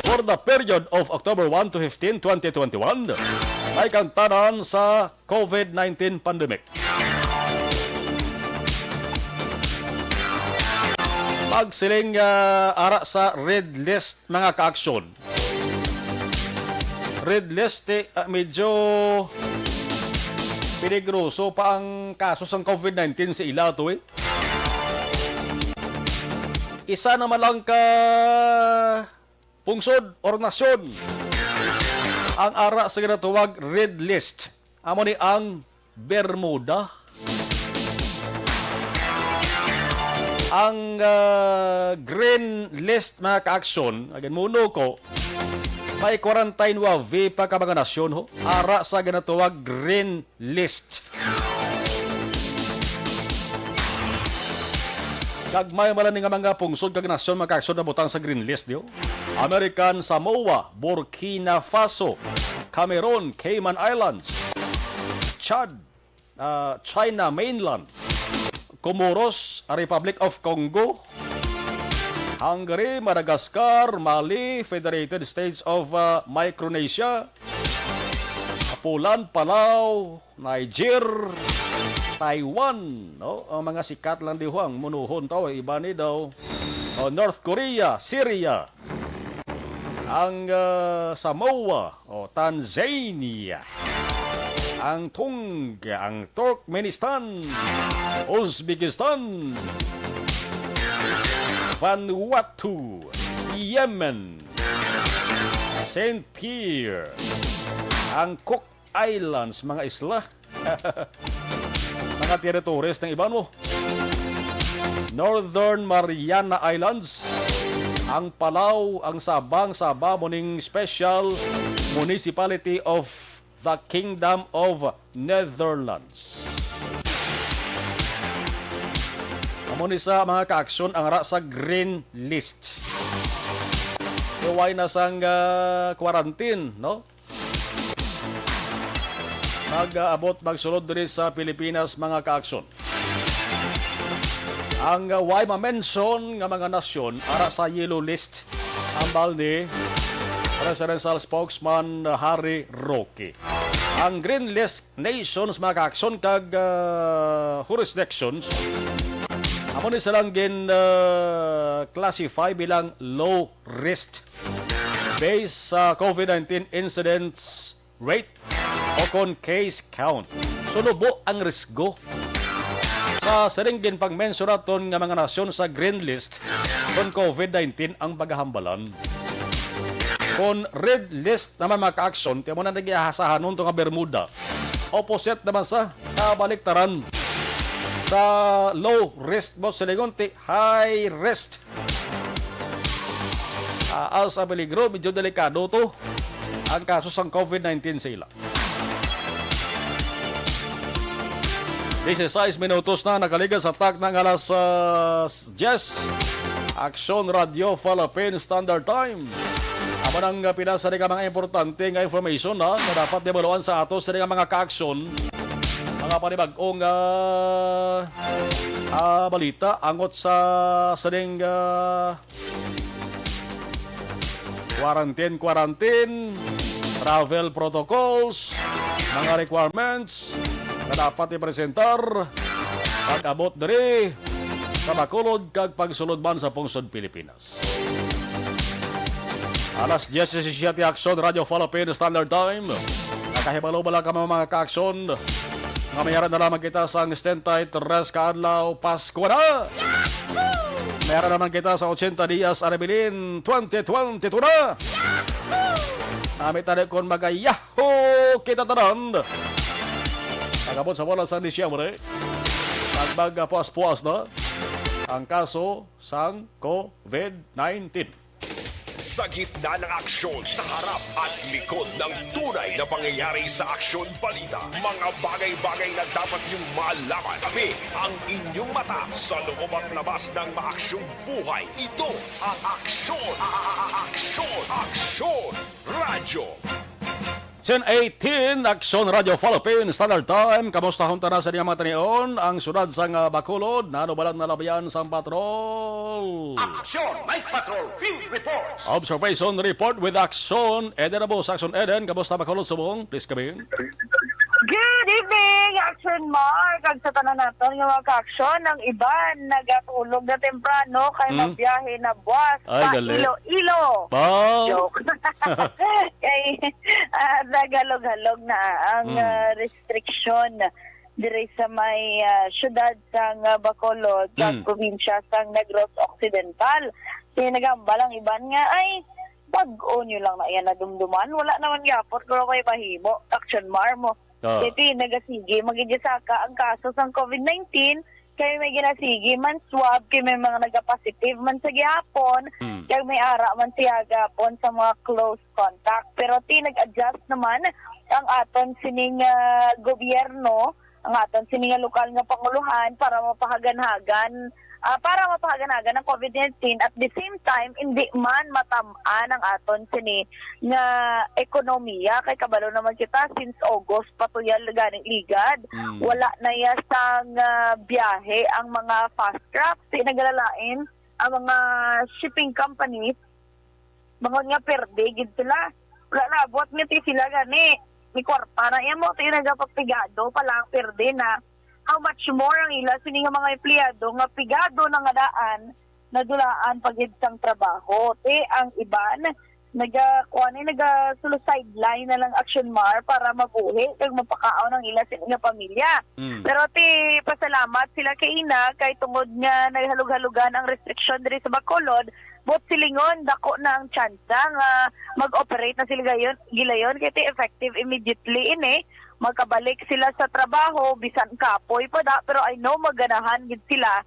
for the period of October one to fifteen, twenty twenty-one, may kang tanan sa COVID nineteen pandemic. Pagsiling, ah, ara sa red list, mga kaaksyon. Red list, eh, ah, medyo peligroso pa ang kaso sang COVID nineteen sa ila to, eh. Isa naman lang ka pungsod or nasyon ang ara sa ginatawag red list. Amo ni ang Bermuda. Ang, ah, green list, mga kaaksyon, again, muno ko, may forty-nine pa ka mga nasyon, ho, ara sa ginatawag green list. Gagmay man lang ni nga mga pungsod kag nasyon, mga kaakson, nabutang sa green list, di ba? American Samoa, Burkina Faso, Cameroon, Cayman Islands, Chad, ah, China mainland, Comoros, Republic of Congo, Hungary, Madagascar, Mali, Federated States of, ah, Micronesia, Poland, Palau, Niger, Taiwan, no? Ang mga sikat lang di, Juan, munuhon to, iba ni daw. O, North Korea, Syria, ang, ah, Samoa, o, Tanzania, ang Tonga, ang Turkmenistan, Uzbekistan, Vanuatu, Yemen, Saint Pierre, ang Cook Islands, mga isla, mga territories ng iban mo. Northern Mariana Islands, ang Palau, ang Sabang, Sabah, muning special municipality of the Kingdom of Netherlands. Amo ni sa mga kaaksyon ang ara sa green list. Huway na sang, ah, quarantine, no? Mag-aabot, magsulod diri sa Pilipinas, mga kaaksyon. Ang, uh, way ma-mention nga mga nasyon ara sa yellow list, hambal ni Presidential Spokesman Harry Roque. Ang green list nations, mga kaaksyon, kag, uh, jurisdictions, amo ni silang gin, uh, classify bilang low risk based sa COVID nineteen incidents rate o kon case count. So, lubo ang risgo sa sining ginpangmensyon naton nga mga nasyon sa green list kon COVID nineteen ang pagahambalan. Kon red list naman, mga kaaksyon, ti amo na nagiahasahanon to nga Bermuda. Opposite naman sa kabaliktaran. Sa low risk mo silingon, ti high risk. Taas ang peligro, medyo delikado to ang kaso sang COVID nineteen sa ila. Dieciséis minutos na nakaligas sa takna nga alas, ah, diyes. Aksyon Radio Philippine Standard Time. Amo nang, ah, pila sa mga importante nga information na, na dapat dibaluan sa ato sa mga kaaksyon. Mga panibag-ong, ah, ah, balita angot sa sining, ah, quarantine, quarantine, travel protocols, mga requirements na dapat ipresentar pag-abot diri sa Bacolod kag pagsulod man sa pungsod Pilipinas. Alas diyes disisiyete, Aksyon Radio Philippine Standard Time. Nakahibalo ba lang kamo, mga kaaksyon, nga may ara na lamang kita sa setenta y tres ka adlaw Pasko na? May ara naman kita sa ochenta Dias Arabilin twenty twenty-two na. Nami tani kon magayahoo kita tanan. Pag-abot sa bulan sa Disyembre, pag magpuas-puas na ang kaso sang COVID nineteen. Sa gitna ng aksyon, sa harap at likod ng tunay na pangyayari sa Aksyon Balita, mga bagay-bagay na dapat niyong malaman. Kami ang inyong mata sa loob at labas ng maaksyong buhay. Ito ang Aksyon, a-, a-, a-, Aksyon, Aksyon Radyo. Ten eighteen, Aksyon Radio Philippine Standard Time. Kamusta hunta na sa inyong mga tanion? Ang syudad sang, ah, Bacolod, nano ba lang nalabayan sang patrol? Aksyon Night Patrol Field Reports. Observation Report with Aksyon Eden Abos. Aksyon Eden, kamusta Bacolod subong? Please come in. Good evening, Aksyon Mark. Kag sa tanan naton nga mga kaaksyon, ang iban nagatulog na temprano kay Mm. mabiyahe na buwas Ay, pa gali. Iloilo. Wow. Joke. Kay, ah, naghalog-halog na ang, Mm. ah, restriction diri sa may, ah, syudad sang, ah, Bacolod, sa Mm. probinsya sang Negros Occidental. Kaya nagambal ang iban nga, "Ay, bag-o nyo lang na yan nadumduman. Wala naman gyapon ko may mahimo." Aksyon Mar mo. Ah. Kaya ti, nagasigi, magidisaka ang kaso sang COVID nineteen. Kay may ginasigi man swab, kay may mga nagapositive man sa gihapon, Mm. kay may ara man siya gapon sa mga close contact. Pero ti nag-adjust naman ang aton sining, ah, gobyerno, ang aton sining nga lokal nga panguluhan para mapahagan-hagan ah, para mapahaganagan ang COVID nineteen, at the same time, hindi man matam-an ang aton sini nga ekonomiya. Kay kabalo naman kita, since August pa to yan gani ligad, Mm. wala na ya sang, ah, biyahe ang mga fast crafts. Di nagalalain ang mga shipping companies, mga nga perde gid sila. Wala na, buot nga ti sila gani. Ni kwarta na yan mo, ti nagapapigado pa lang, perde na. How much more ang ila sini nga mga empleyado nga pigado na nga daan, nadulaan pa gid sang trabaho. Ti ang iban, nagakuan ni, nagasulo sideline na lang, Action Mar, para mabuhi kag mapakaon ang ila sini nga pamilya. Mm. Pero ti pasalamat sila kay ina kay tungod nga naghalog-halugan ang restriction diri sa Bacolod, buot silingon, dako na ang tsansa nga mag-operate na sila gayon, gilayon, kay ti effective immediately ini. Magkabalik sila sa trabaho, bisan kapoy pa da, pero I know maganahan gid sila.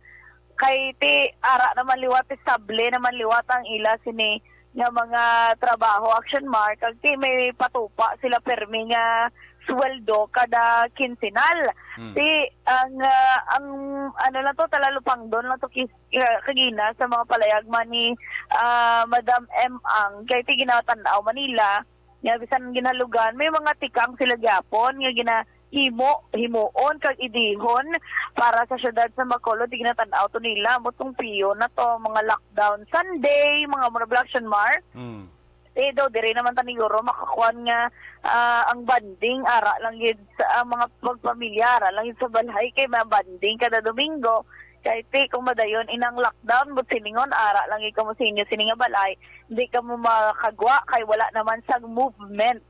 Kay ti ara naman liwat, estable naman liwat ang ila sini nga mga trabaho, Action Mar, kag ti may patupa sila permi nga sweldo kada kinsinal. Hmm. Ti ang, ah, ang ano lang to, talalupangdon lang to kis-, ah, kagina sa mga palayag man ni, ah, Madam M Ang, kay ti ginatan-aw man nila nga bisan ginhalugan, may mga tikang sila gyapon nga ginahimo, himuon kag idihon para sa siyudad sa Bacolod. Ti ginatan-aw to nila, mo tong piyo na to, mga lockdown Sunday, mga mura, Action Mar. Mm. Eh, daw, diri naman ta niguro makakuan nga, ah, ang bonding, ara lang gid sa, ang mga pagpamilya, ara lang gid sa balay, kay may bonding kada Domingo. Kay ti, kung madayon inang lockdown, buot silingon, ara lang gid kamo sa inyo sini nga balay. Hindi kamo makagwa, kay wala naman sang movement,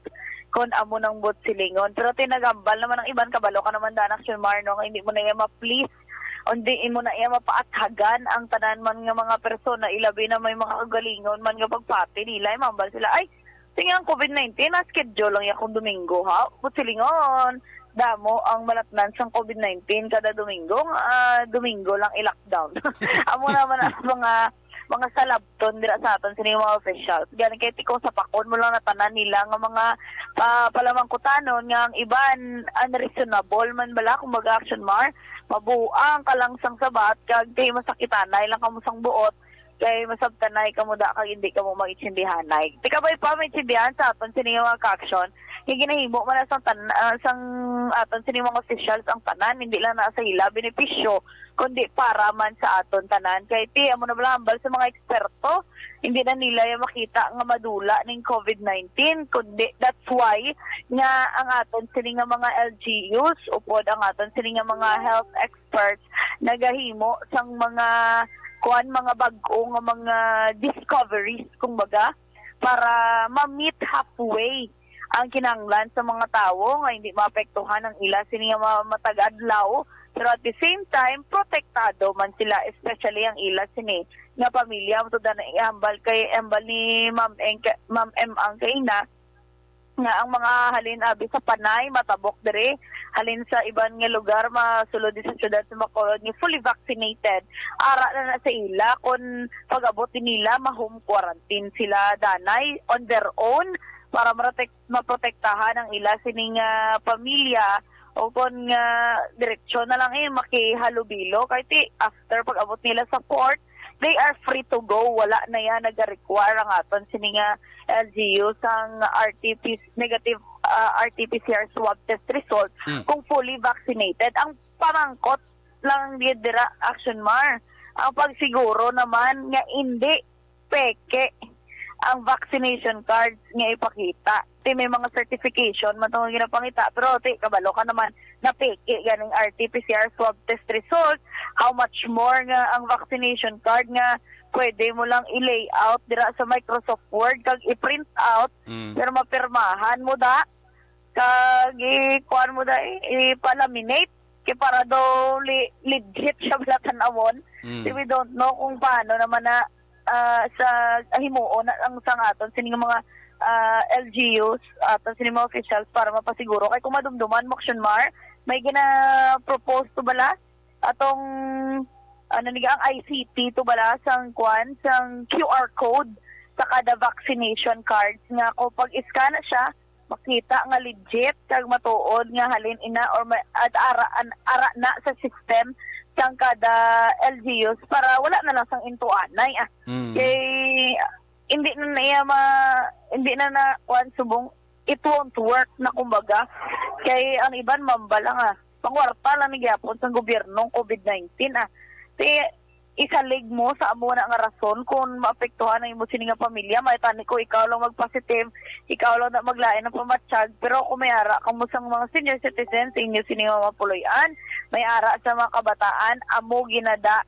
kung amo nang buot silingon. Pero ti nagambal naman ang iban, kabalo ka naman, Dana, Action Mar, no, nga hindi mo na iya ma-please, o hindi mo na iya mapaathagan ang tanan man nga mga persona, ilabi na may mga kagalingon man nga pagpati nila, ay mambal sila, "Ay, tingnan ang COVID nineteen, na-schedule lang ya kung Domingo, ha?" Buot silingon, damo ang malatnan sang COVID nineteen kada Domingo, ah, Domingo lang i-lockdown. Amo naman ang mga, mga salabton dira sa aton sini mga officials. Gani kay ti kung sapakon mo lang na tanan nila nga mga, ah, palamangkutanon nga ang iban unreasonable man bala, kumbaga, Action Mar, mabuang ka lang sang sabat kag ti masakitanay lang kamo sang buot, kay masabtanay kamo da kag hindi kamo maintindihanay. Ti kabay pa, maintindihan sa aton sini nga mga ka-action nga ginahimo man na sang tan-, ah, sang aton sini mga officials ang tanan, hindi lang na sa ila benepisyo, kundi para man sa aton tanan. Kay ti amo na bala hambal sa mga eksperto, hindi na nila ya makita nga madula ning COVID nineteen, kundi that's why nga ang aton sini nga mga L G Us, upod ang aton sini nga mga health experts, nagahimo sang mga, kuan, mga bag-o nga mga discoveries, kumbaga, para ma-meet halfway ang kinahanglan sa mga tawo nga hindi maapektuhan ang ila sini nga mga matag adlaw, pero at the same time, protektado man sila, especially ang ila sini nga pamilya. Matuod na ihambal kay, hambal ni Ma'am Eng-, Ma'am M Ang kaina, nga ang mga halin abi sa Panay, Matabok diri, halin sa iban nga lugar, masulod di sa siyudad sa Bacolod, nga fully vaccinated, ara na na sa ila, kon pag-abot din nila, ma-home quarantine sila, Danay, on their own, para marotek-, maprotektahan ang ila sining, ah, pamilya, o kon nga diretsyo na lang, eh, makihalubilo. Kay ti, after pag-abot nila sa port, they are free to go. Wala na yan nag-require ang aton sini nga L G U sang R T P, negative, ah, R T P C R swab test result Mm. kung fully vaccinated. Ang pamangkot lang gid dira, Action Mar, ang pagsiguro naman nga hindi peke ang vaccination cards nga ipakita. Ti may mga certification man tong ginapangita, pero ti kabalo ka naman na peke ganing R T P C R swab test result. How much more nga ang vaccination card nga pwede mo lang i-layout dira sa Microsoft Word kag i-print out, Mm. pero mapirmahan mo da, kag i-kuan mo da, i-, ipa-laminate, kay para daw li-, legit siya bala tan-awon. Mm. So, we don't know kung paano naman na, ah, sa himuon na ang sang aton sining mga, ah, L G Us, aton sining mga officials para mapasiguro. Kay kung madumduman mo, Action Mar, may gina-propose to bala atong, ano ni, ang I C T to bala sang kuan, sang Q R code sa kada vaccination cards, nga kung pag-scan na siya, makita nga legit kag matuod nga halin ina or may, at ara, an, ara na sa system sang kada L G Us para wala na lang sang intuanay, ah. Mm. Kay hindi na niya ma-, hindi na na, kuwan, subong, it won't work na, kumbaga. Kay ang iban, mamba lang, ah. Pangwarta lang ni gyapon sang gobyerno ang covid nineteen, ah. Ti, isalig mo sa amo na nga rason kung maapektuhan ang imo sini nga pamilya, may tani ko ikaw lang magpositive, ikaw lang na maglain ang pamatyag, pero kung may ara ka mo sang mga senior citizens sa inyo sini nga mga puloy-an, may ara sa mga kabataan, amo ginada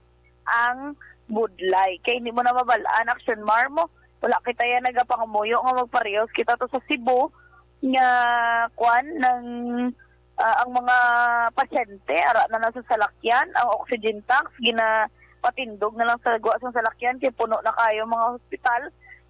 ang budlay. Kay hindi mo na mabal-an, Action Mar mo. Wala kita yan nagapangamuyo nga magparehos kita to sa Cebu nga, kwan, nang, ah, ang mga pasyente, ara na lang sa salakyan, ang oxygen tanks, ginapatindog na lang sa gwa sang salakyan, kay puno na kayo mga hospital.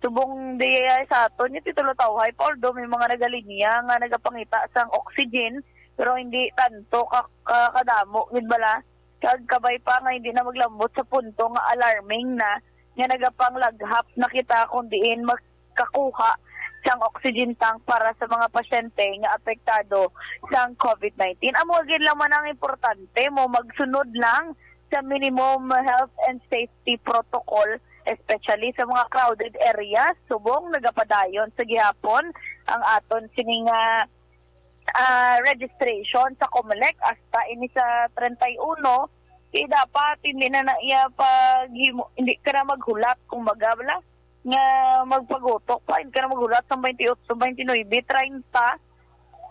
Subong di ay sa aton, yung titulo tawhay pa, although may mga nagalinya nga nagapangita sang oxygen, pero hindi tanto ka, ka, kadamo, gid bala. Kag kabay pa nga hindi na maglambot sa punto nga alarming na, nga nagapanglaghap na kita kung diin makakuha sang oxygen tank para sa mga pasyente nga apektado sang covid nineteen. Amo gid lang man ang importante mo, magsunod lang sa minimum health and safety protocol, especially sa mga crowded areas. Subong nagapadayon sa gihapon ang aton sini nga, ah, registration sa Comelec hasta ini sa treinta y uno, kay dapat hindi na na iya paghimo, hindi ka na maghulat, kumbaga, bala, nga magpagutok pa, hindi ka na maghulat sa twenty-eight, twenty-nine, treinta,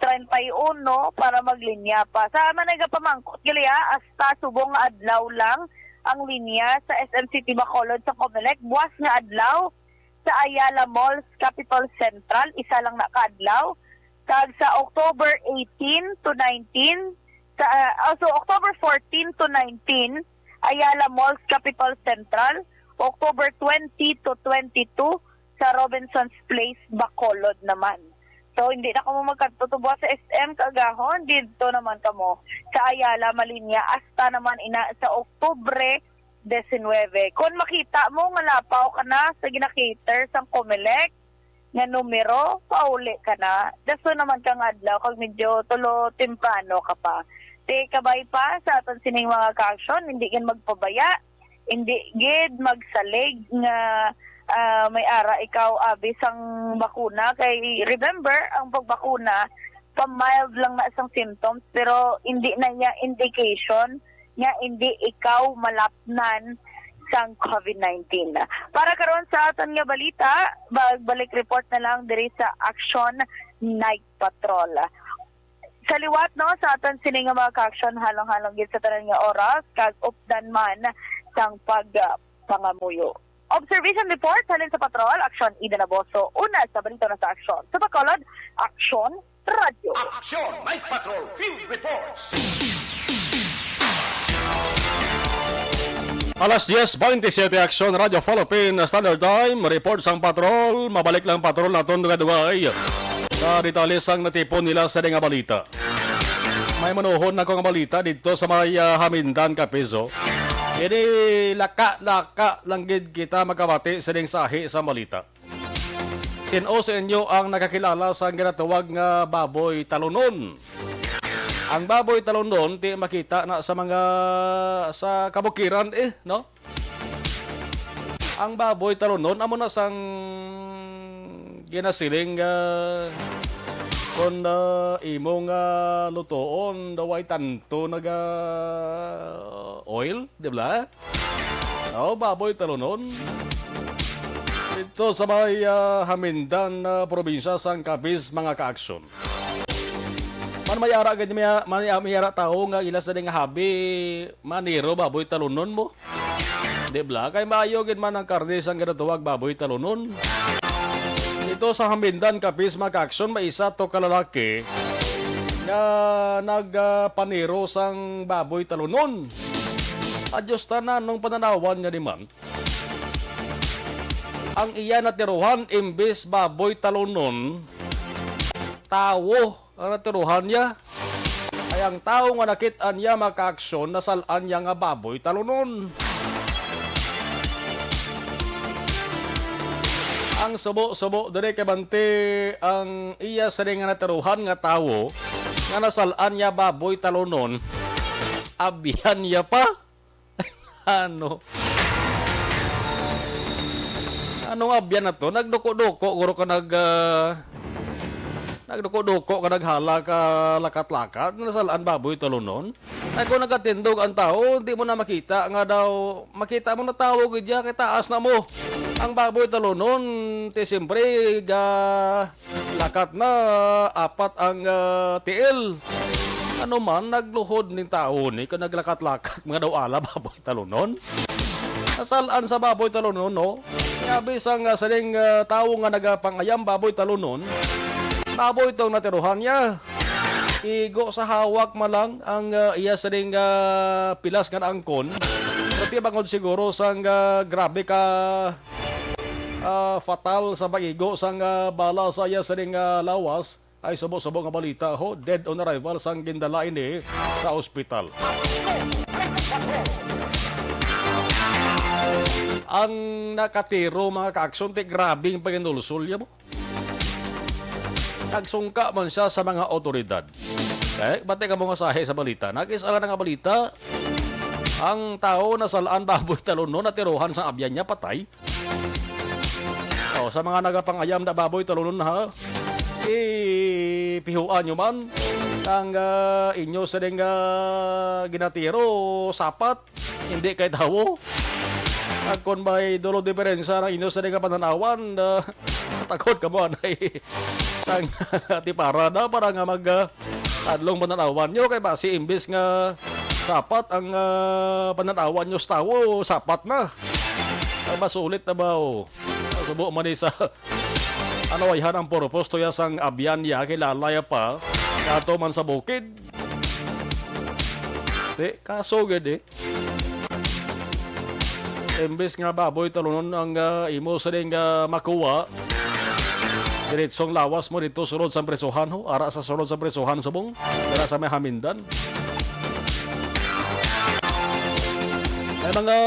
treinta y uno para maglinya pa. Sa man nagapamangkot gali, ah, hasta subong nga adlaw lang ang linya sa S M City Bacolod sa Comelec, buwas nga adlaw sa Ayala Malls, Capitol Central, isa lang na ka adlaw. Kag sa October eighteen to nineteen, sa, ah, so October fourteen to nineteen, Ayala Malls, Capitol Central, October twenty to twenty-two, sa Robinson's Place, Bacolod naman. So, hindi na kamo magkadto tubo sa S M kaagahon, didto naman kamo sa Ayala, malinya, hasta naman ina sa Oktubre diecinuebe. Kung makita mo nga lapaw ka na sa ginakater sang Comelec nga numero, pauli ka na. Dason naman ka nga adlaw kag medyo tulo temprano ka pa. Ti kabay pa sa aton sining mga ka-aksyon, hindi gid magpabaya, hindi gid magsalig nga, ah, may ara ikaw abi sang bakuna. Kay remember, ang pagbakuna, pa-mild lang na sang symptoms, pero hindi na niya indication nga hindi ikaw malapnan sang covid nineteen. Para karon sa aton nga balita, magbalik report na lang diri sa Action Night Patrol. Sa liwat, no, sa aton sini nga mga ka-aksyon, halong-halong gid sa tanan nga oras, kag updan man sang pag, ah, pangamuyo. Observation report halin sa Patrol, Aksyon Ida Naboso. Una sa balita na sa Aksyon. Sa Bacolod, Aksyon Radyo. Action Night Patrol Field Reports. Alas diez beintisiyete, Aksyon Radyo Philippine Standard Time. Report sang patrol. Mabalik lang patrol naton dugay-dugay sa detalye sang natipon nila sa nga balita. May manuhon na ko nga balita dito sa may, ah, Hamindan, Capizo. Ini laka-laka lang gid kita makabati sa ding sahi sa balita. Sin-o sa inyo ang nakakilala sa ginatawag nga baboy talunon? Ang baboy talunon, ti makita na sa mga, sa kabukiran, eh, no? Ang baboy talunon, amo na sang ginasiling, ah, kung, ah, imo nga lutoon, daw ay tanto naga oil, di ba? Oh, baboy talunon. Ito sa may, ah, Hamindan, ah, probinsya sang Capiz, mga ka-aksyon. Man may ara gid, may, may, may ara tawo nga ila sa ding habi, maniro, baboy talunon mo. Di ba? Kay maayo gid man ang karne sang ginatawag baboy talunon. Ito sa Hamindan, Capiz, mga ka-aksyon, may isa to ka lalaki nga nagpaniro sang baboy talunon. Adyos, tanan nung pananawan niya di man. Ang iya natiruhan imbis baboy talunon, tawo ang natiruhan niya. Ay ang tawo nga nakit-an niya makaaksyon, nasal-an niya nga baboy talunon. Ang subo-subo diri kay bante ang iya sini nga natiruhan nga tawo nga nasal-an niya baboy talunon, abyan niya pa. Ano? Ano nga abyan na to? Nagduko-duko, guro ka nag, ah, nagduko-duko ka naghala ka lakat-lakat, nasalaan baboy talunon? Ay, kung nagatindog ang tao, di mo na makita nga daw, makita mo na tao gid ya, kay taas na mo. Ang baboy talunon, ti siyempre, ga, lakat na, apat ang, ah, tiil. Ano man, nagluhod ning tao ni, kung naglakat-lakat, mga daw ala, baboy talunon. Nasalaan sa baboy talunon, no? Nga bisan nga sining, ah, tawo nga nagapangayam baboy talunon, baboy tong natiruhan niya. Igo sa hawak man lang ang, ah, iya sining, ah, pilas nga naangkon. Pati bangod siguro sang, ah, grabe ka, ah, fatal sa pag-igo sang, ah, bala sa iya sining, ah, lawas. Ay, subo-subo nga balita, ho, dead on arrival sang gindala ini sa ospital. Ang nakatiro, mga kaaksyon, ti grabe ang paginulsol niya mo. Nagsungka man siya sa mga otoridad. Eh, bati ka mo nga sahi sa balita. Nag-isa lang nga balita, ang tao nasalaan baboy talunon, natiruhan sa abyan niya, patay. Oh, sa mga nagapangayam na baboy talunon, ha, ipihuan nyo man ang, ah, inyo sining, ah, ginatiro, sapat, hindi kay tawo. At kung may dulo diferensya ng inyo sining pananawan, ah, takot ka mo, anay. Ang tipara na para nga mag, ah, adlong pananawan nyo kay basi imbis nga sapat ang, ah, pananawan nyo sa tawo, sapat na. Ay, masulit na ba, oh? Subo man ni sa ano, ayhan ang purpose to ya sang abyan ya, kilala ya pa. Kato man sa bukid. Di, kaso gid eh. Imbes nga baboy talunon ang, ah, imo sining, ah, makuha, diretsong lawas mo dito sulod sa presohan, ho. Ara sa sulod sa presohan subong, dira sa may Hamindan. May mga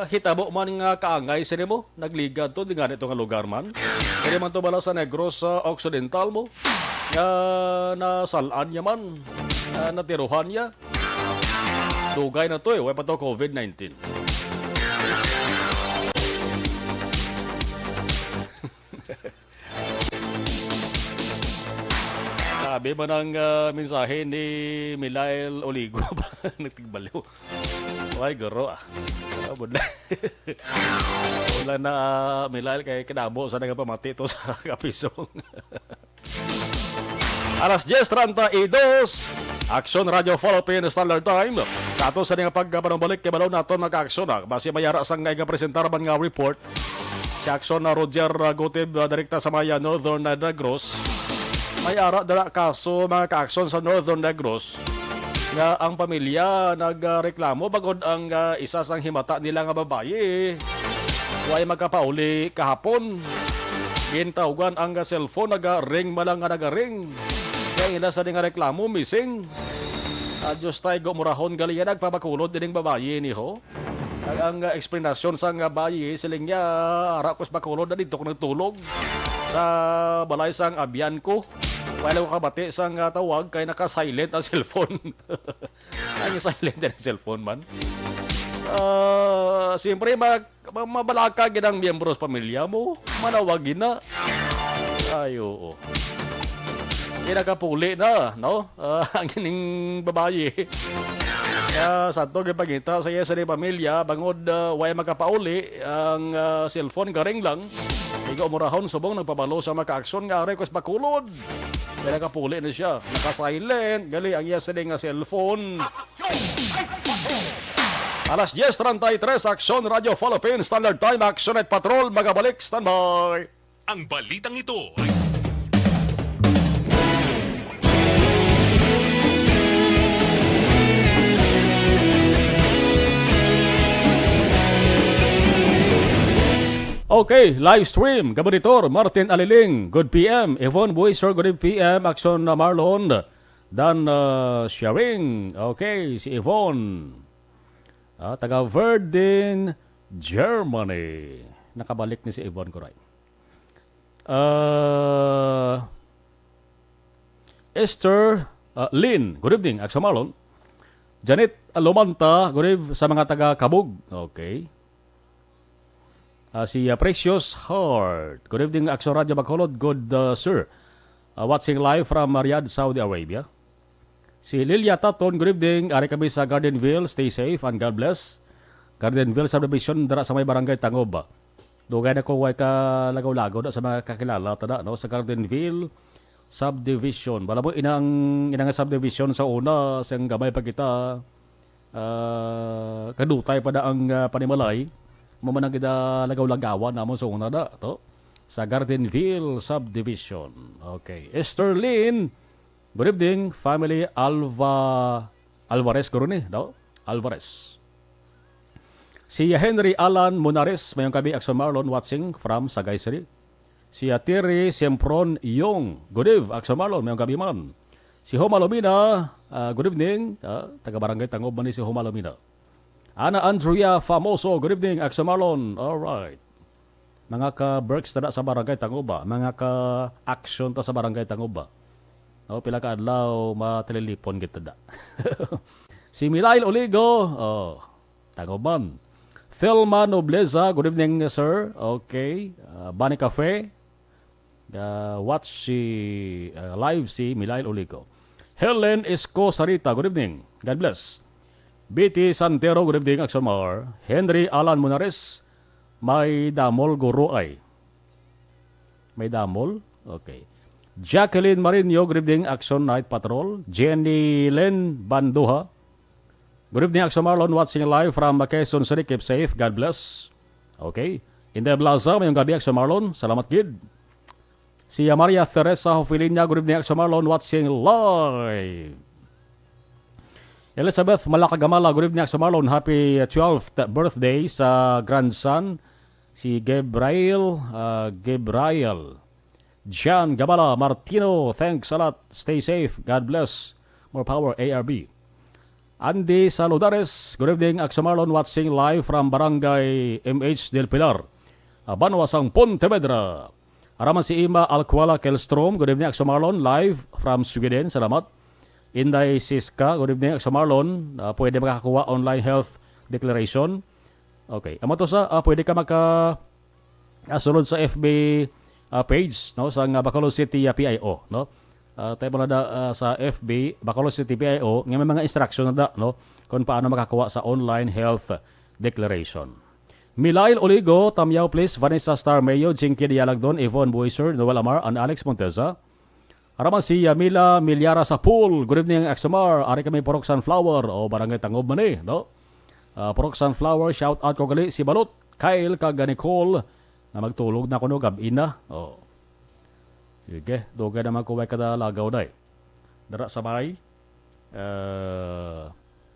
hitabo man nga kaangay sini mo, nagligad to, di nga nito nga lugar man. Diri man to bala sa Negros, ah, Occidental mo, nga nasalaan niya man, ah, natiruhan niya. Dugay na to eh, way pa to covid nineteen. Sabi man ang, ah, mensahe ni Milail Oligo, nagtigbaliw. Ay, guro ah. Ah, budla. Wala na, ah, Milail, kay kadamo sa nagapamati to sa kapisong. Alas diez treinta y dos, Aksyon Radio Philippine Standard Time. Sa ato sa nga pagkapanambalik kay balaw naton mga kaaksyon, ah. Basi may ara sang nga igapresentar man nga report si Aksyon na Roger, ah, Gutib, ah, direkta sa maya Northern, ah, Negros. May ara dala kaso mga kaaksyon sa Northern Negros nga ang pamilya nagreklamo bangod ang, ah, isa sang himata nila nga babayi way makapauli kahapon. Gintawgan ang cellphone, naga-ring man lang nga naga-ring. Kaya ila sa nga reklamo, missing. Ah, Diyos tayo, gumurahon gali yan, nagpabakulod dining babayi ni ho. Ang, ang, ah, eksplanasyon sang, ah, bayi, siling niya, ara ko sa bakulod na dito ko nagtulog sa balay sang abyan ko. Wala ko kabati sang, ah, tawag kay naka-silent ang cellphone. Ang silent ang cellphone man. Ah, siyempre, mag, ma-, mabalaka gid ang miyembro sa pamilya mo. Manawag gid na. Ay, oo. Kinakapuli na, no? Ah, ang ining babayi. Kaya sa to, gipangita sa iya sa pamilya, bangod, ah, way makapauli, ang, ah, cellphone garing lang. Igo murahon subong nagpabalo sa mga kaaksyon nga aray ko sa bakulod. Kaya nakapuli na siya. Naka-silent, gali ang iya sining nga cellphone. Alas diez treinta y tres, Aksyon Radio Philippine Standard Time, Aksyon at Patrol, magabalik, standby. Ang balitang ito ay Okay, live stream, Gabonitor, Martin Aliling, good P M, Yvonne Buiser, good P M, Aksyon na Marlon, Dan, uh, Sharing. Okay, si Yvonne. Ah, taga Verdun, Germany. Nakabalik ni si Yvonne Kuray. Uh, Esther, uh, Lynn. Good evening, Aksyon Marlon. Janet Alomanta, good eve sa mga taga Kabug. Okay. Ah, si, ah, Precious Heart. Good evening, Action Radio Bacolod. Good, ah, sir. Ah, watching live from Riyadh, Saudi Arabia. Si Lilia Taton, good evening. Ari kami sa Gardenville. Stay safe and God bless. Gardenville Subdivision, dara sa may Barangay Tangob. Dugay na ko way ka lagaw-lagaw na sa mga kakilala, tada, no? Sa Gardenville Subdivision. Wala mo inang, inang subdivision sa una, sa gamay pa kita, ah, kadutay pa na ang, ah, panimalay. Mamanang kita lagaw-lagawan namon sa una na, no? Sa Gardenville Subdivision. Okay. Esterlyn, good evening, family Alva, Alvarez guro ni, no? Alvarez. Si Henry Alan Munares, mayong gabi, Action Marlon, watching from Sagay City. Si Atiri Sempron Yong, good eve, Action Marlon, mayong gabi man. Si Homa Lumina, ah, good evening, ah, taga Barangay Tangob man ni si Homa Lumina. Ana Andrea Famoso, good evening, Action Marlon. All right. Mga ka-Berks ta sa Barangay Tangob, ah. Mga ka-action ta sa Barangay Tangob, ah. No, pila ka adlaw matililipon kita da. Si Milail Oligo, oh, Tangob man. Thelma Nobleza, good evening, sir. Okay. Ah, Bani Cafe, ah, watch si, ah, live si Milail Oligo. Helen Esco Sarita, good evening. God bless. Betty Santero, good evening, Action Mar. Henry Alan Munares, may damol guro ay. May damol? Okay. Jacqueline Marino, good evening, Action Night Patrol. Jenny Lynn Banduha, good evening, Action Marlon, watching live from Quezon City. Keep safe. God bless. Okay. Inday Blaza, mayong gabi, Action Marlon. Salamat gid. Si Maria Teresa Hofilinia, good evening, Action Marlon, watching live. Elizabeth Malakagamala, good evening, Action Marlon. Happy twelfth birthday sa grandson, si Gabriel, ah, Gabriel. Jan Gabala Martino, thanks a lot. Stay safe. God bless. More power, A R B. Andy Saludares, good evening, Action Marlon, watching live from Barangay M H Del Pilar, ah, banwa sang Pontevedra. Araman si Ima Alcuala Kelstrom, good evening, Action Marlon, live from Sweden. Salamat. Inday Siska, good evening, Action Marlon. Ah, pwede makakuha online health declaration. Okay. Amo to sa, ah, pwede ka maka, ah, sulod sa F B, ah, page, no, sa nga Bacolod City, ah, P I O, no? Ah, tayo mo na da, ah, sa F B, Bacolod City P I O, nga may mga instruction na da, no, kung paano makakuha sa online health declaration. Milail Oligo, Tamyaw, please, Vanessa Star Mayo, Jinky Dialagdon, Yvonne Buiser, Noel Amar, and Alex Monteza. Araman si Yamila Milyara sa pool. Good evening, Axomar. Ari kami Purok Sunflower o Barangay Tangob man eh, no? Ah, Purok Sunflower, shout out ko gali si Balot, Kyle, kag Nicole, na magtulog na kuno gab-i na. Oh. Sige, dugay naman ko way kada lagaw, day. Dara sa may, eh,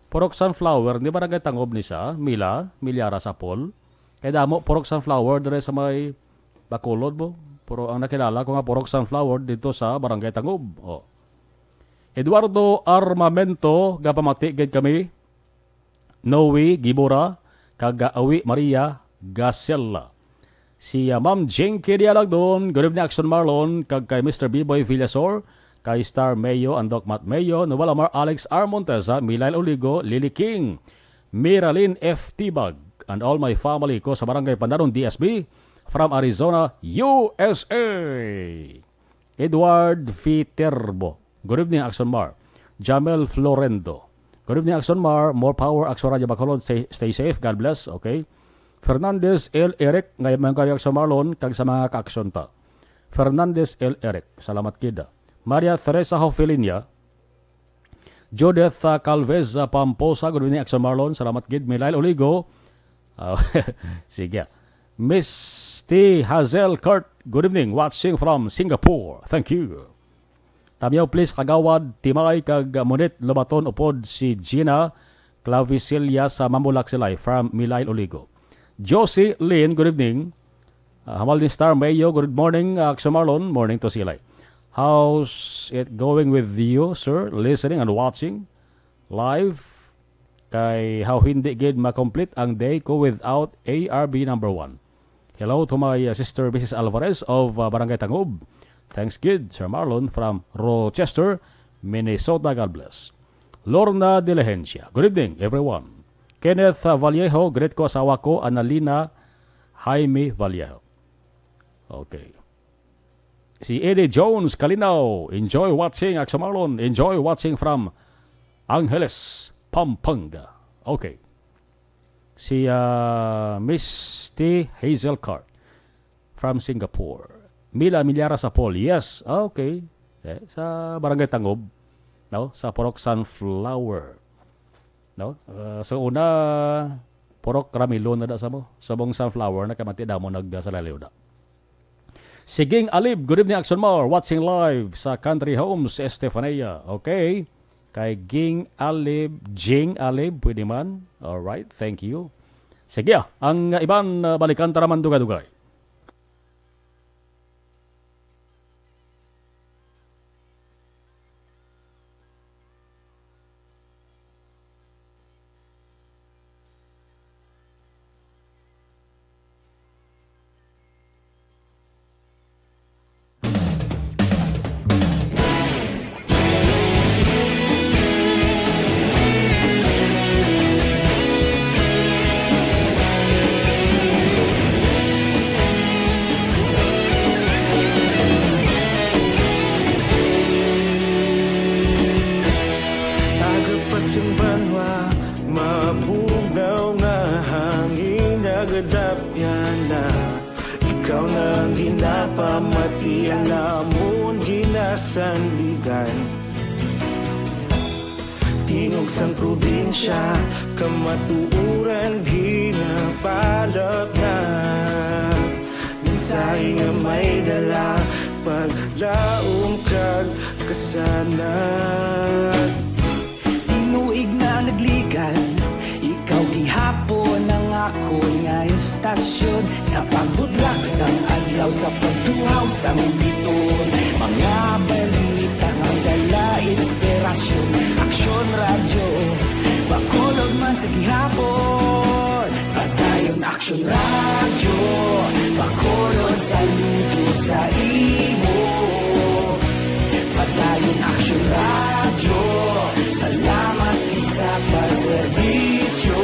Purok Sunflower, di Barangay Tangob ni sa Mila, Milyara sa pool. Kay damo, Purok Sunflower, diri sa may Bacolod mo. Pero ang nakilala ko nga Purok Sunflower dito sa Barangay Tangob. Oh. Eduardo Armamento, gapamati gid kami. Noe Gibora, kag Awi Maria Gasella. Si, ah, Ma'am Jinky Dialagdon, good evening, Action Marlon, kag kay Mister B-Boy Villasor, kay Star Mayo, and Doc Matt Mayo, Noel Amar, Alex R. Monteza, Milail Oligo, Lily King, Miralyn F. Tibag, and all my family ko sa Barangay Pandanon, D S B, from Arizona, U S A. Edward Viterbo. Good evening, Action Mar. Jamel Florendo. Good evening, Action Mar. More power, Action Radio Bacolod. Stay, stay safe. God bless. Okay. Fernandez L. Eric, ngayon man kayo, Action Marlon, kag sa mga ka-action ta. Fernandez L. Eric, salamat gid. Maria Teresa Hofilinia. Judith, ah, Calvez, ah, Pamposa, good evening, Action Marlon. Salamat gid. Milail Oligo. Ah, sige. Miss T. Hazel Kurt, good evening. Watching from Singapore. Thank you. Tamyaw, please, Kagawad Timay kag Monit Lobaton upod si Gina Clavicilia sa Mamulak Silay from Milail Oligo. Josie Lynn, good evening. Uh, Hamal ni Star Mayo, good morning, uh, Action Marlon. Morning to Silay. How's it going with you, sir? Listening and watching live. Kay how hindi gid ma-complete ang day ko without A R B number one. Hello to my, uh, sister, Missus Alvarez of, uh, Barangay Tangob. Thanks gid, Sir Marlon from Rochester, Minnesota. God bless. Lorna Diligencia. Good evening, everyone. Kenneth, uh, Vallejo, greet ko asawa ko, Annalina Jaime Vallejo. Okay. Si Eddie Jones Kalinaw, enjoy watching. Action Marlon, enjoy watching from Angeles, Pampanga. Okay. Si, ah, Misty Hazel Cart from Singapore. Mila Milyara Sapol, yes. Ah, okay. Eh, sa Barangay Tangob, no? Sa Purok Sunflower. No? Ah, sa una, Purok Ramilon na da sa mo. Subong Sunflower na kamati damo nag, ah, sa lalayo da. Si Ging Alib, good evening, Action Mar. Watching live sa Country Homes, Estefania. Okay. Kay Ging Alib, Jing Alib, pwede man. Alright, thank you. Sige, ah, ang, ah, iban, ah, balikan ta naman dugay-dugay. Aga pa sing banwa, mabugnaw nga hangin, nagadapyan na. Ikaw na ang ginapamati, ang amon ginasandigan. Tingog sang probinsya, kamatuoran ginapalapnag. Mensahe nga may dala, paglaom kag kasanag. Tinuig nga nagligan, ikaw gihapon ang akon nga istasyon. Sa pagbudlak sang adlaw, sa pagtuhaw sang bituon, mga balita nga dala inspirasyon. Aksyon Radyo, Bacolod man sa gihapon. Padayon Aksyon Radyo, Bacolod, saludo sa imo. Padayon Aksyon Radyo, salamat gid sa pagserbisyo.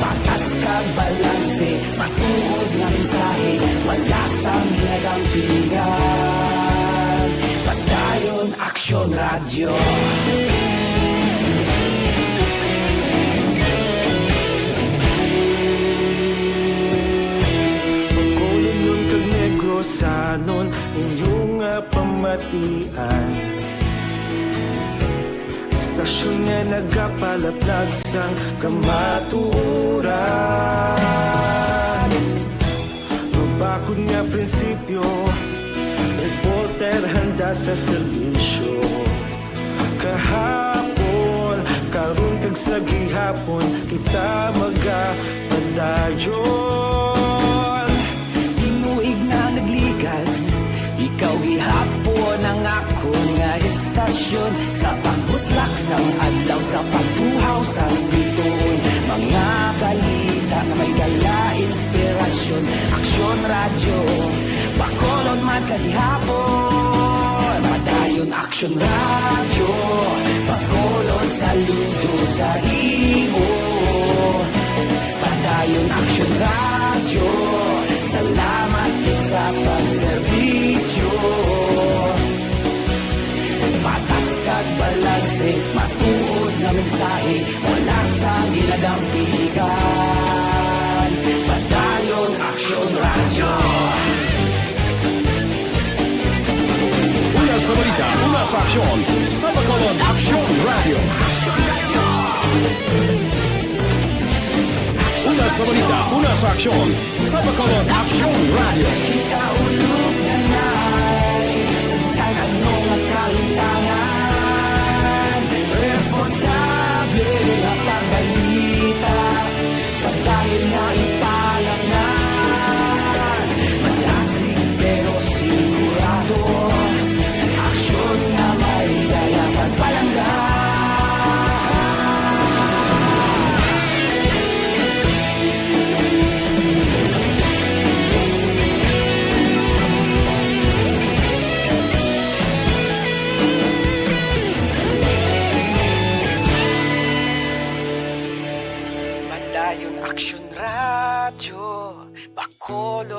Patas kag balanse, matuod nga mensahe, wala sang ginadampigan. Padayon Aksyon Radyo. Bacolod kag Negros, anon inyo nga pamatian. Istasyon nga nagapalaplag sang kamatuoran. Mabakod nga prinsipyo, reporter handa sa serbisyo. Kahapon, karon kag sa gihapon, kita magapadayon. Tinuig nga nagligan, ikaw gihapon ang akon nga istasyon. Sa pagbutlak sang adlaw, sa pagtuhaw sang bituon, mga balita nga may dala inspirasyon. Aksyon Radyo, Bacolod man sa gihapon. Padayon Aksyon Radyo, Bacolod, saludo sa imo. Padayon Aksyon Radyo, salamat gid sa pagserbisyo. Patas kag balanse, matuod nga mensahe, wala sang ginadampigan. Padayon Aksyon Radyo. Una sa balita, una sa aksyon, sa Bacolod Aksyon Radyo. Una sa balita, una sa aksyon, sa Bacolod Aksyon Radyo. Kita ulog na nai, sa bisan ano nga kahitangan, responsable nga pagbalita. Padayon nga ipalapngan, malasig pero sigurado, aksyon nga may dala pagpalangga.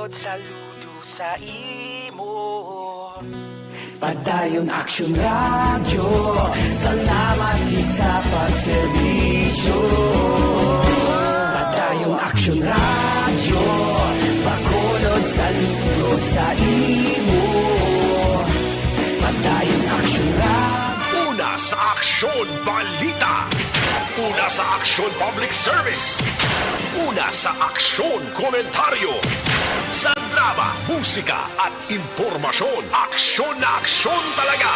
Saludo sa imo. Padayon Aksyon Radyo, salamat gid sa pagserbisyo. Padayon Aksyon Radyo, Bacolod, saludo sa imo. Padayon Aksyon Radyo. Una sa Aksyon Balita. Una sa Aksyon Public Service. Una sa Aksyon Komentaryo. Sa drama, musika, at impormasyon, aksyon na aksyon talaga.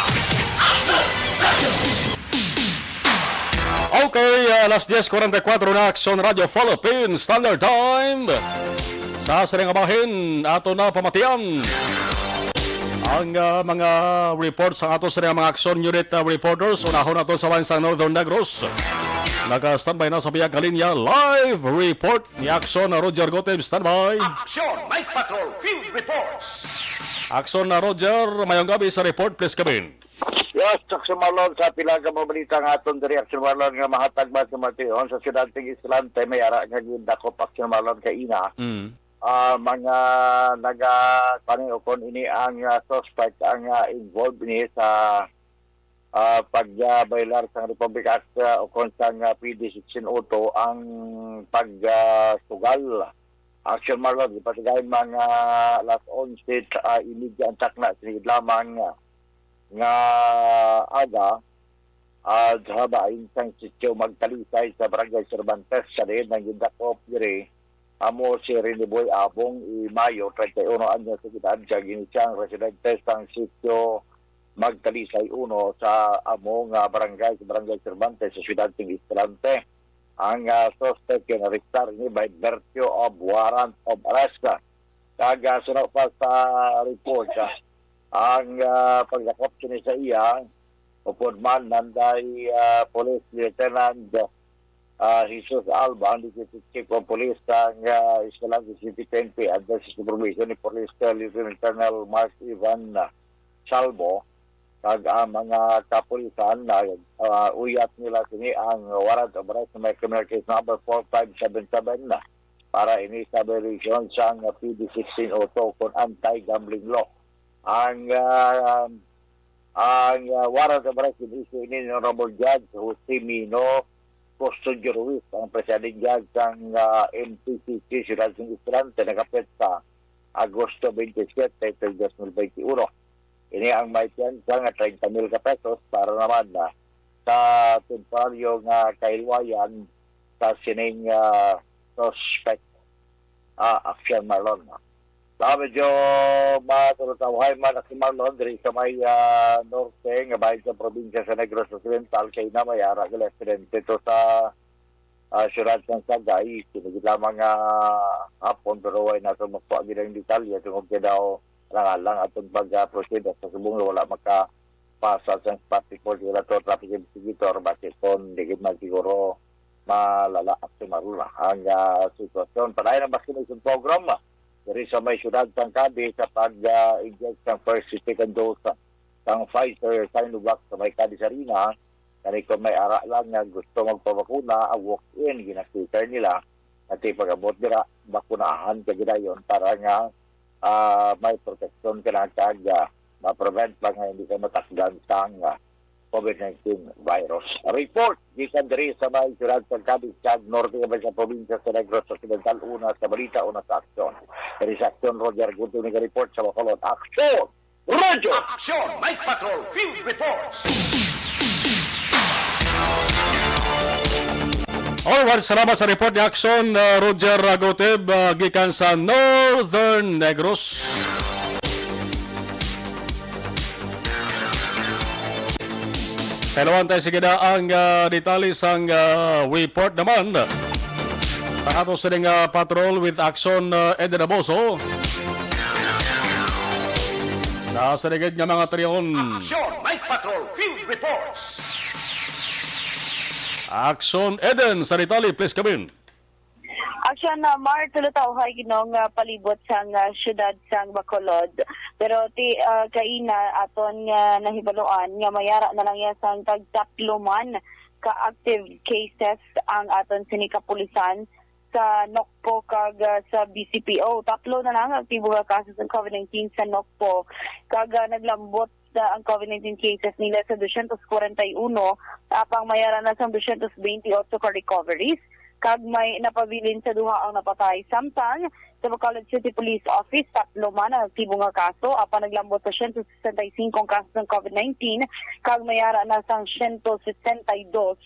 Okay, ah, alas diez cuarenta y cuatro na, Aksyon Radyo Philippines Standard Time. Sa sining bahin, ato na pamatian ang, ah, mga reports sang ato sa mga Aksyon Unit, ah, reporters. Unahon nato sa bahin sang Northern Negros. Naka-standby na sa biyag kalinya. Live report ni Aksyon Roger Gotib. Standby. Aksyon Night Patrol Field Reports. Aksyon Roger, mayong gabi sa report, please come in. Yes, Aksyon Marlon, sa pila ka mga balita nga aton diri, Aksyon Marlon, nga mahatag man sa mation sa siyudad sang Escalante, may ara nga gindakop, Aksyon Marlon, kaina. Mm. Ah, mga naga, kani, o kon ini ang, ah, suspect ang, ah, involved ini sa, ah, pag, ah, baylar sang Republic Act, ah, o kon sang, ah, P D sixteen oh two ang pag, ah, sugal. Aksyon Marlon, ipasigayon mga alas onse, ah, imedya ang takna, sinigid lamang, ah, nga aga, ah, sa bahin sang sitio Magtalisay sa Barangay Cervantes, sa diin ang gindakop diri amo si Riniboy Abong, i Mayo, treinta y uno anyos sa edad, kag ini sia ang residente sang sitio Magtalisay uno sa amo nga barangay, sa Barangay Cervantes, sa siyudad sing Escalante. Ang, ah, suspect gin-arestar ini by virtue of warrant of arrest. Kag, ah, suno pa sa report, ah, ang, ah, pagdakop sini sa iya, upod man nanday, ah, Police Lieutenant, ah, Jesus Alba, ang Deputy Chief of Police sang, ah, Escalante City P N P, under sa supervision ni Police Lieutenant Colonel Mark Ivan, ah, Salvo, kag ang mga kapulisan na, ah, uyat nila sini ang warrant of arrest sa may criminal case number four five seven seven para ini sa violation sang P D sixteen oh two kon anti-gambling law. Ang, ah, ang, ah, warrant of arrest gin-issue ini ni Honorable Judge Jose Mino Custodio Ruiz, ang presiding judge sang, ah, M T C C Siyudad sing Escalante, nakapit sa Agosto twenty-seven, dos mil twenty-one. Ini ang may piyansa nga treinta mil ka pesos para naman, ah, sa temporaryo nga kahilwayan sa sining, ah, suspect, ah, Aksyon Marlon. Sa medyo matulutawhay man, Aksyon Marlon, diri sa may, ah, norte nga bahin sa probinsya sa Negros Occidental, kay na may ara nga aksidente to sa ah, siyudad sang Sagay, sinugid lamang nga hapon, pero way nato makuha gid ang detalye tungod kay daw alang-alang atong pag-proceed sa subong nga wala makapasa sa spot report, wala to traffic investigator, basi kon di gid man siguro malala, Aksyon Marlon, ang, ah, sitwasyon. Padayon ang vaccination program, ah, diri sa may siyudad sang Cadiz sa pag, ah, inject sang first second dose sang Pfizer Sinovac sa may Cadiz Arena. Kani kon may ara lang nga gusto magpabakuna, ang walk-in, gina-cater nila. At ipag-abot dira, bakunahan ka gidayon para nga, ah, may proteksyon ka na kag, ah, ma-prevent pa nga hindi ka matakdan sang, ah, COVID nineteen virus. Report gikan diri sa may siyudad sang Cadiz kag norte nga sa probinsya sa Negros Occidental. Una sa balita, una sa aksyon. Diri sa aksyon, Roger Gunting naga-report sa Bacolod. Aksyon! Radyo! Aksyon! Night Patrol Field Reports! Alright, salamat sa report ni Aksyon, uh, Roger Agoteb, uh, gikan sa Northern Negros. Kailawan tayo, sige na ang, uh, detalye sang, uh, report naman. Ang ato sining, uh, patrol with Aksyon, uh, Eden Aboso. Nasa ligid nga mga triyon. Aksyon, Night Patrol Field Reports. Aksyon, Eden, sa detalye, please come in. Aksyon na Mar, tulutawhay ginong, ah, palibot sang, ah, siyudad sang Bacolod. Pero ti, ah, kaina aton nga nahibaluan nga mayara na lang iya sang tagtatlo man ka active cases ang aton sini kapulisan sa NOCPO kag, ah, sa B C P O. Tatlo na lang ang aktibo nga kaso sa COVID nineteen sa NOCPO. Kag, ah, naglambot na ang COVID nineteen cases nila sa dosyentos kwarenta y uno, apang may ara na sang dosyentos benti otso ka recoveries, kag may napabilin sa duha ang napatay. Samtang sa Bacolod City Police Office, tatlo man ang aktibo nga kaso, apang naglambot sa siyento sesenta y singko ang kaso sang COVID nineteen, kag may ara na sang siyento sesenta y dos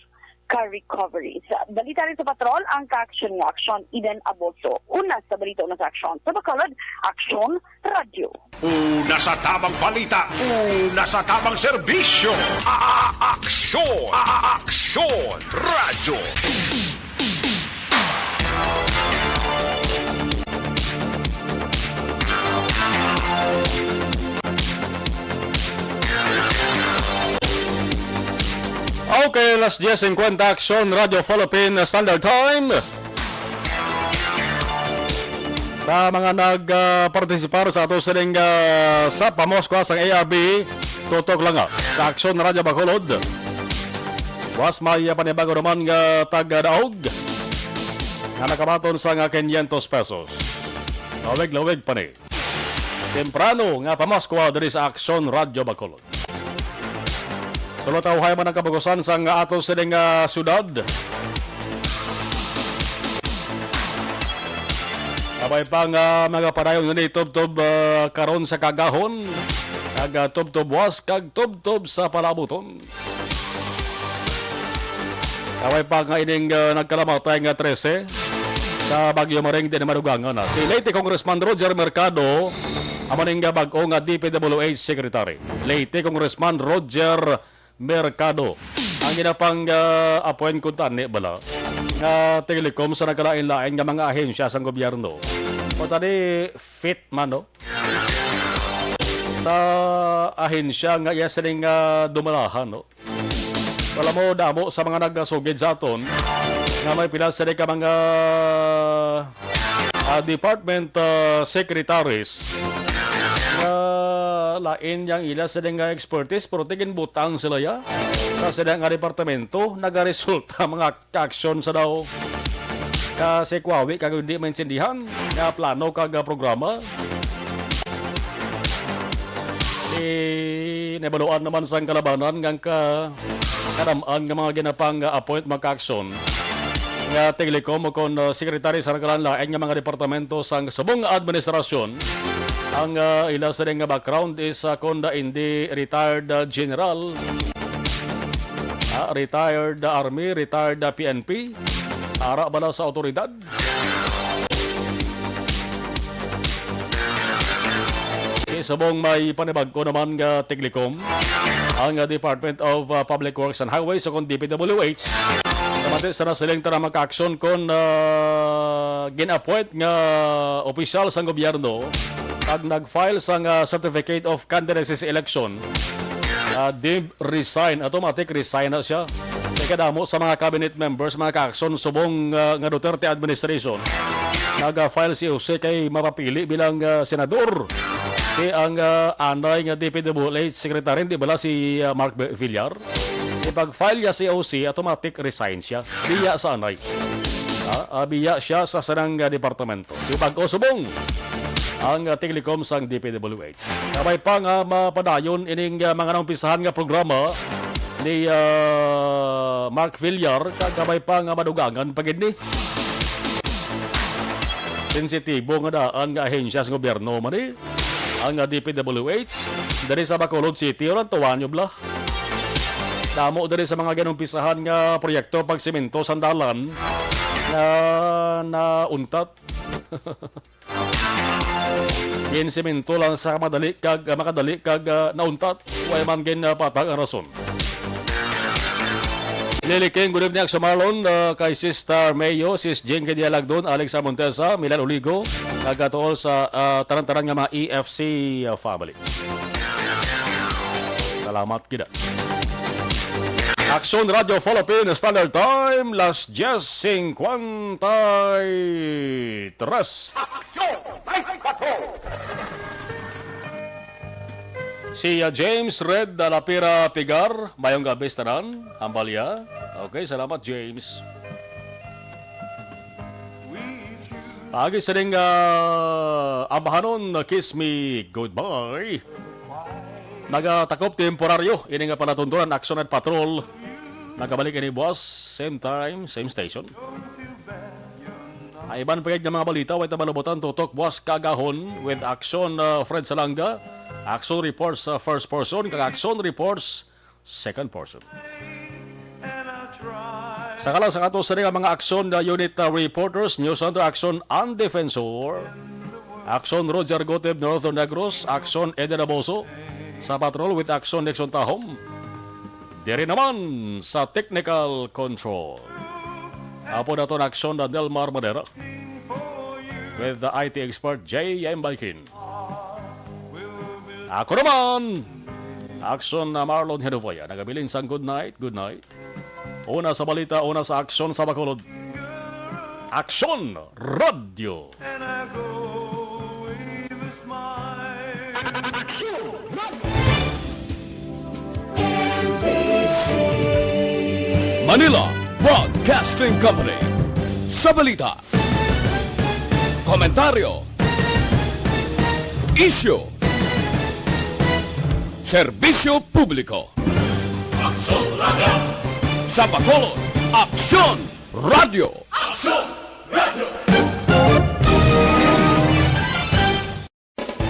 ka recoveries. Balita rin sa Patrol, ang kaaksyon nga aksyon, Eden Aboso. Una sa balita, una sa aksyon. Sa Bacolod, Aksyon Radyo. Una sa tamang balita, una sa tamang serbisyo. A- a- Aksyon, A- a- Aksyon Radyo. Okay, alas diyes singkwenta, Aksyon Radyo Philippine Standard Time. Sa mga nag, ah, partisipar sa ato sining, ah, sa pamoskuha sang A R B, tutok lang, ah, sa Aksyon Radyo Bacolod. Buwas may, ah, panibago naman nga taga-daog nga nakabaton sa nga quinientos pesos. Lawig-lawig pa ni. Temprano nga pamaskwa diri sa Aksyon Radyo Bacolod. Tulo tawhay man ang kabagusan sang ato sining, ah, syudad. Kabay pa nga mga padayon nga tubtob, ah, karon sa kagahon, kag, ah, tubtob buwas, kag tubtob sa palabuton. Kaway pa nga ining, ah, nagkalamatay nga trese sa Bagyo Maring din madugangan na. Si Leyte Congressman Roger Mercado, amo ning, ah, bag-o nga D P W H Secretary. Leyte Congressman Roger Mercado. Ang ginapang, ah, appoint ko tani bala nga Telecom sa nagkalain-lain nga mga ahensya sang gobyerno. O tani fit man, no? Sa ahensya nga iya sining, ah, dumalahan, no? Wala mo damo sa mga nagasugid sa aton nga may pila sila ka mga, ah, department, ah, secretaries nga lain yang ila sila nga expertise, pero tigin butang sila ya sa sila nga departamento, nagaresulta mga kaaksyon sa daw. Kasi kuwawi kag hindi maintindihan nga plano kag, ah, programa. Di nabaluan naman sang kalabanan nga ang ka-, kadam-an nga mga ginapang, ah, appoint, mga kaaksyon nga Telecom o kon, ah, secretary sa nagkalain-lain nga mga departamento sang subong administrasyon. Ang, ah, ila sa nga background is, ah, kon da indi retired, ah, general, ah, retired, ah, army, retired, ah, P N P, ara bala sa awtoridad. Subong may panibag-o naman nga Telecom, ang, ah, Department of, ah, Public Works and Highways, o kon D P W H, namati sa nasiling tanang mga kaaksyon kon, ah, gin-appoint nga opisyal sang gobyerno kag nag-file sang, ah, Certificate of Candidacy sa election, ah, di resign, automatic resign na siya. Kay kadamo sa mga cabinet members, mga kaaksyon, subong, ah, nga Duterte administration, naga-file si Jose kay mapapili bilang, ah, senador. Kay ang, ah, anay nga D P W H secretary, di bala si, ah, Mark Be-, Villar? Ipag-file niya si O C, automatic resign siya. Biya sa anay. Ah, ah, biya siya sa sanang, ah, departamento. Di bag-o subong ang, ah, Telecom sang D P W H. Kabay pa nga mapadayon ining, ah, mga naumpisahan nga programa ni, ah, Mark Villar, kag kabay pa nga madugangan pa gid ni. Sensitibo nga daan nga ahensya sa gobyerno man ni ang, ah, D P W H diri sa Bacolod City, o lang tuwan nyo bala. Damo diri sa mga ginumpisahan nga proyekto pagsemento sang dalan nga nauntat. Ginsemento lang sa madali kag, ah, makadali kag, ah, nauntat. Way man ginpatag ang rason. Lily King, good evening, Aksyon Marlon, ah, kay Sister Mayo, Sis Jing, kay Dia Lagdon, Alex Montesa, Milan Oligo, kag, ah, to all sa, ah, tanan-tanan nga mga E F C, ah, family. Salamat gid. Aksyon Radyo Philippine Standard Time, las diez cincuenta y tres. Aksyon! Si, uh, James Red Dalapira Pigar, mayong gabi sa tanan, hambal ya. Okay, salamat, James. Paagi sining, ah, ambahanon, Kiss Me Goodbye. Nagatakop temporaryo ini nga palatuntunan, Aksyon and Patrol. Nagabalik ini buwas, same time, same station. Ay, iban pa gid nga mga balita, way ta malubutan tutok buwas kaagahon with Aksyon, ah, Fred Salanga, Aksyon Reports, ah, first person, kag Aksyon Reports second person. Sa kalang sa ato sini nga mga Aksyon, uh, Unit, uh, reporters, News Center Aksyon and Defensor, Aksyon Roger Goteb, Northern Negros, Aksyon Eden Aboso, sa Patrol with Aksyon Nixon Tahom. Diri naman sa technical control, apo naton Aksyon na Delmar Madera with the I T expert J M Balkin. Ako naman, Aksyon na Marlon Henovaya, nagabilin sang good night, good night. Una sa balita, una sa aksyon sa Bacolod. Aksyon Radyo. Manila Broadcasting Company. Sa balita, komentaryo, isyu, serbisyo publiko. Aksyon Radyo. Sa Bacolod, Aksyon Radyo.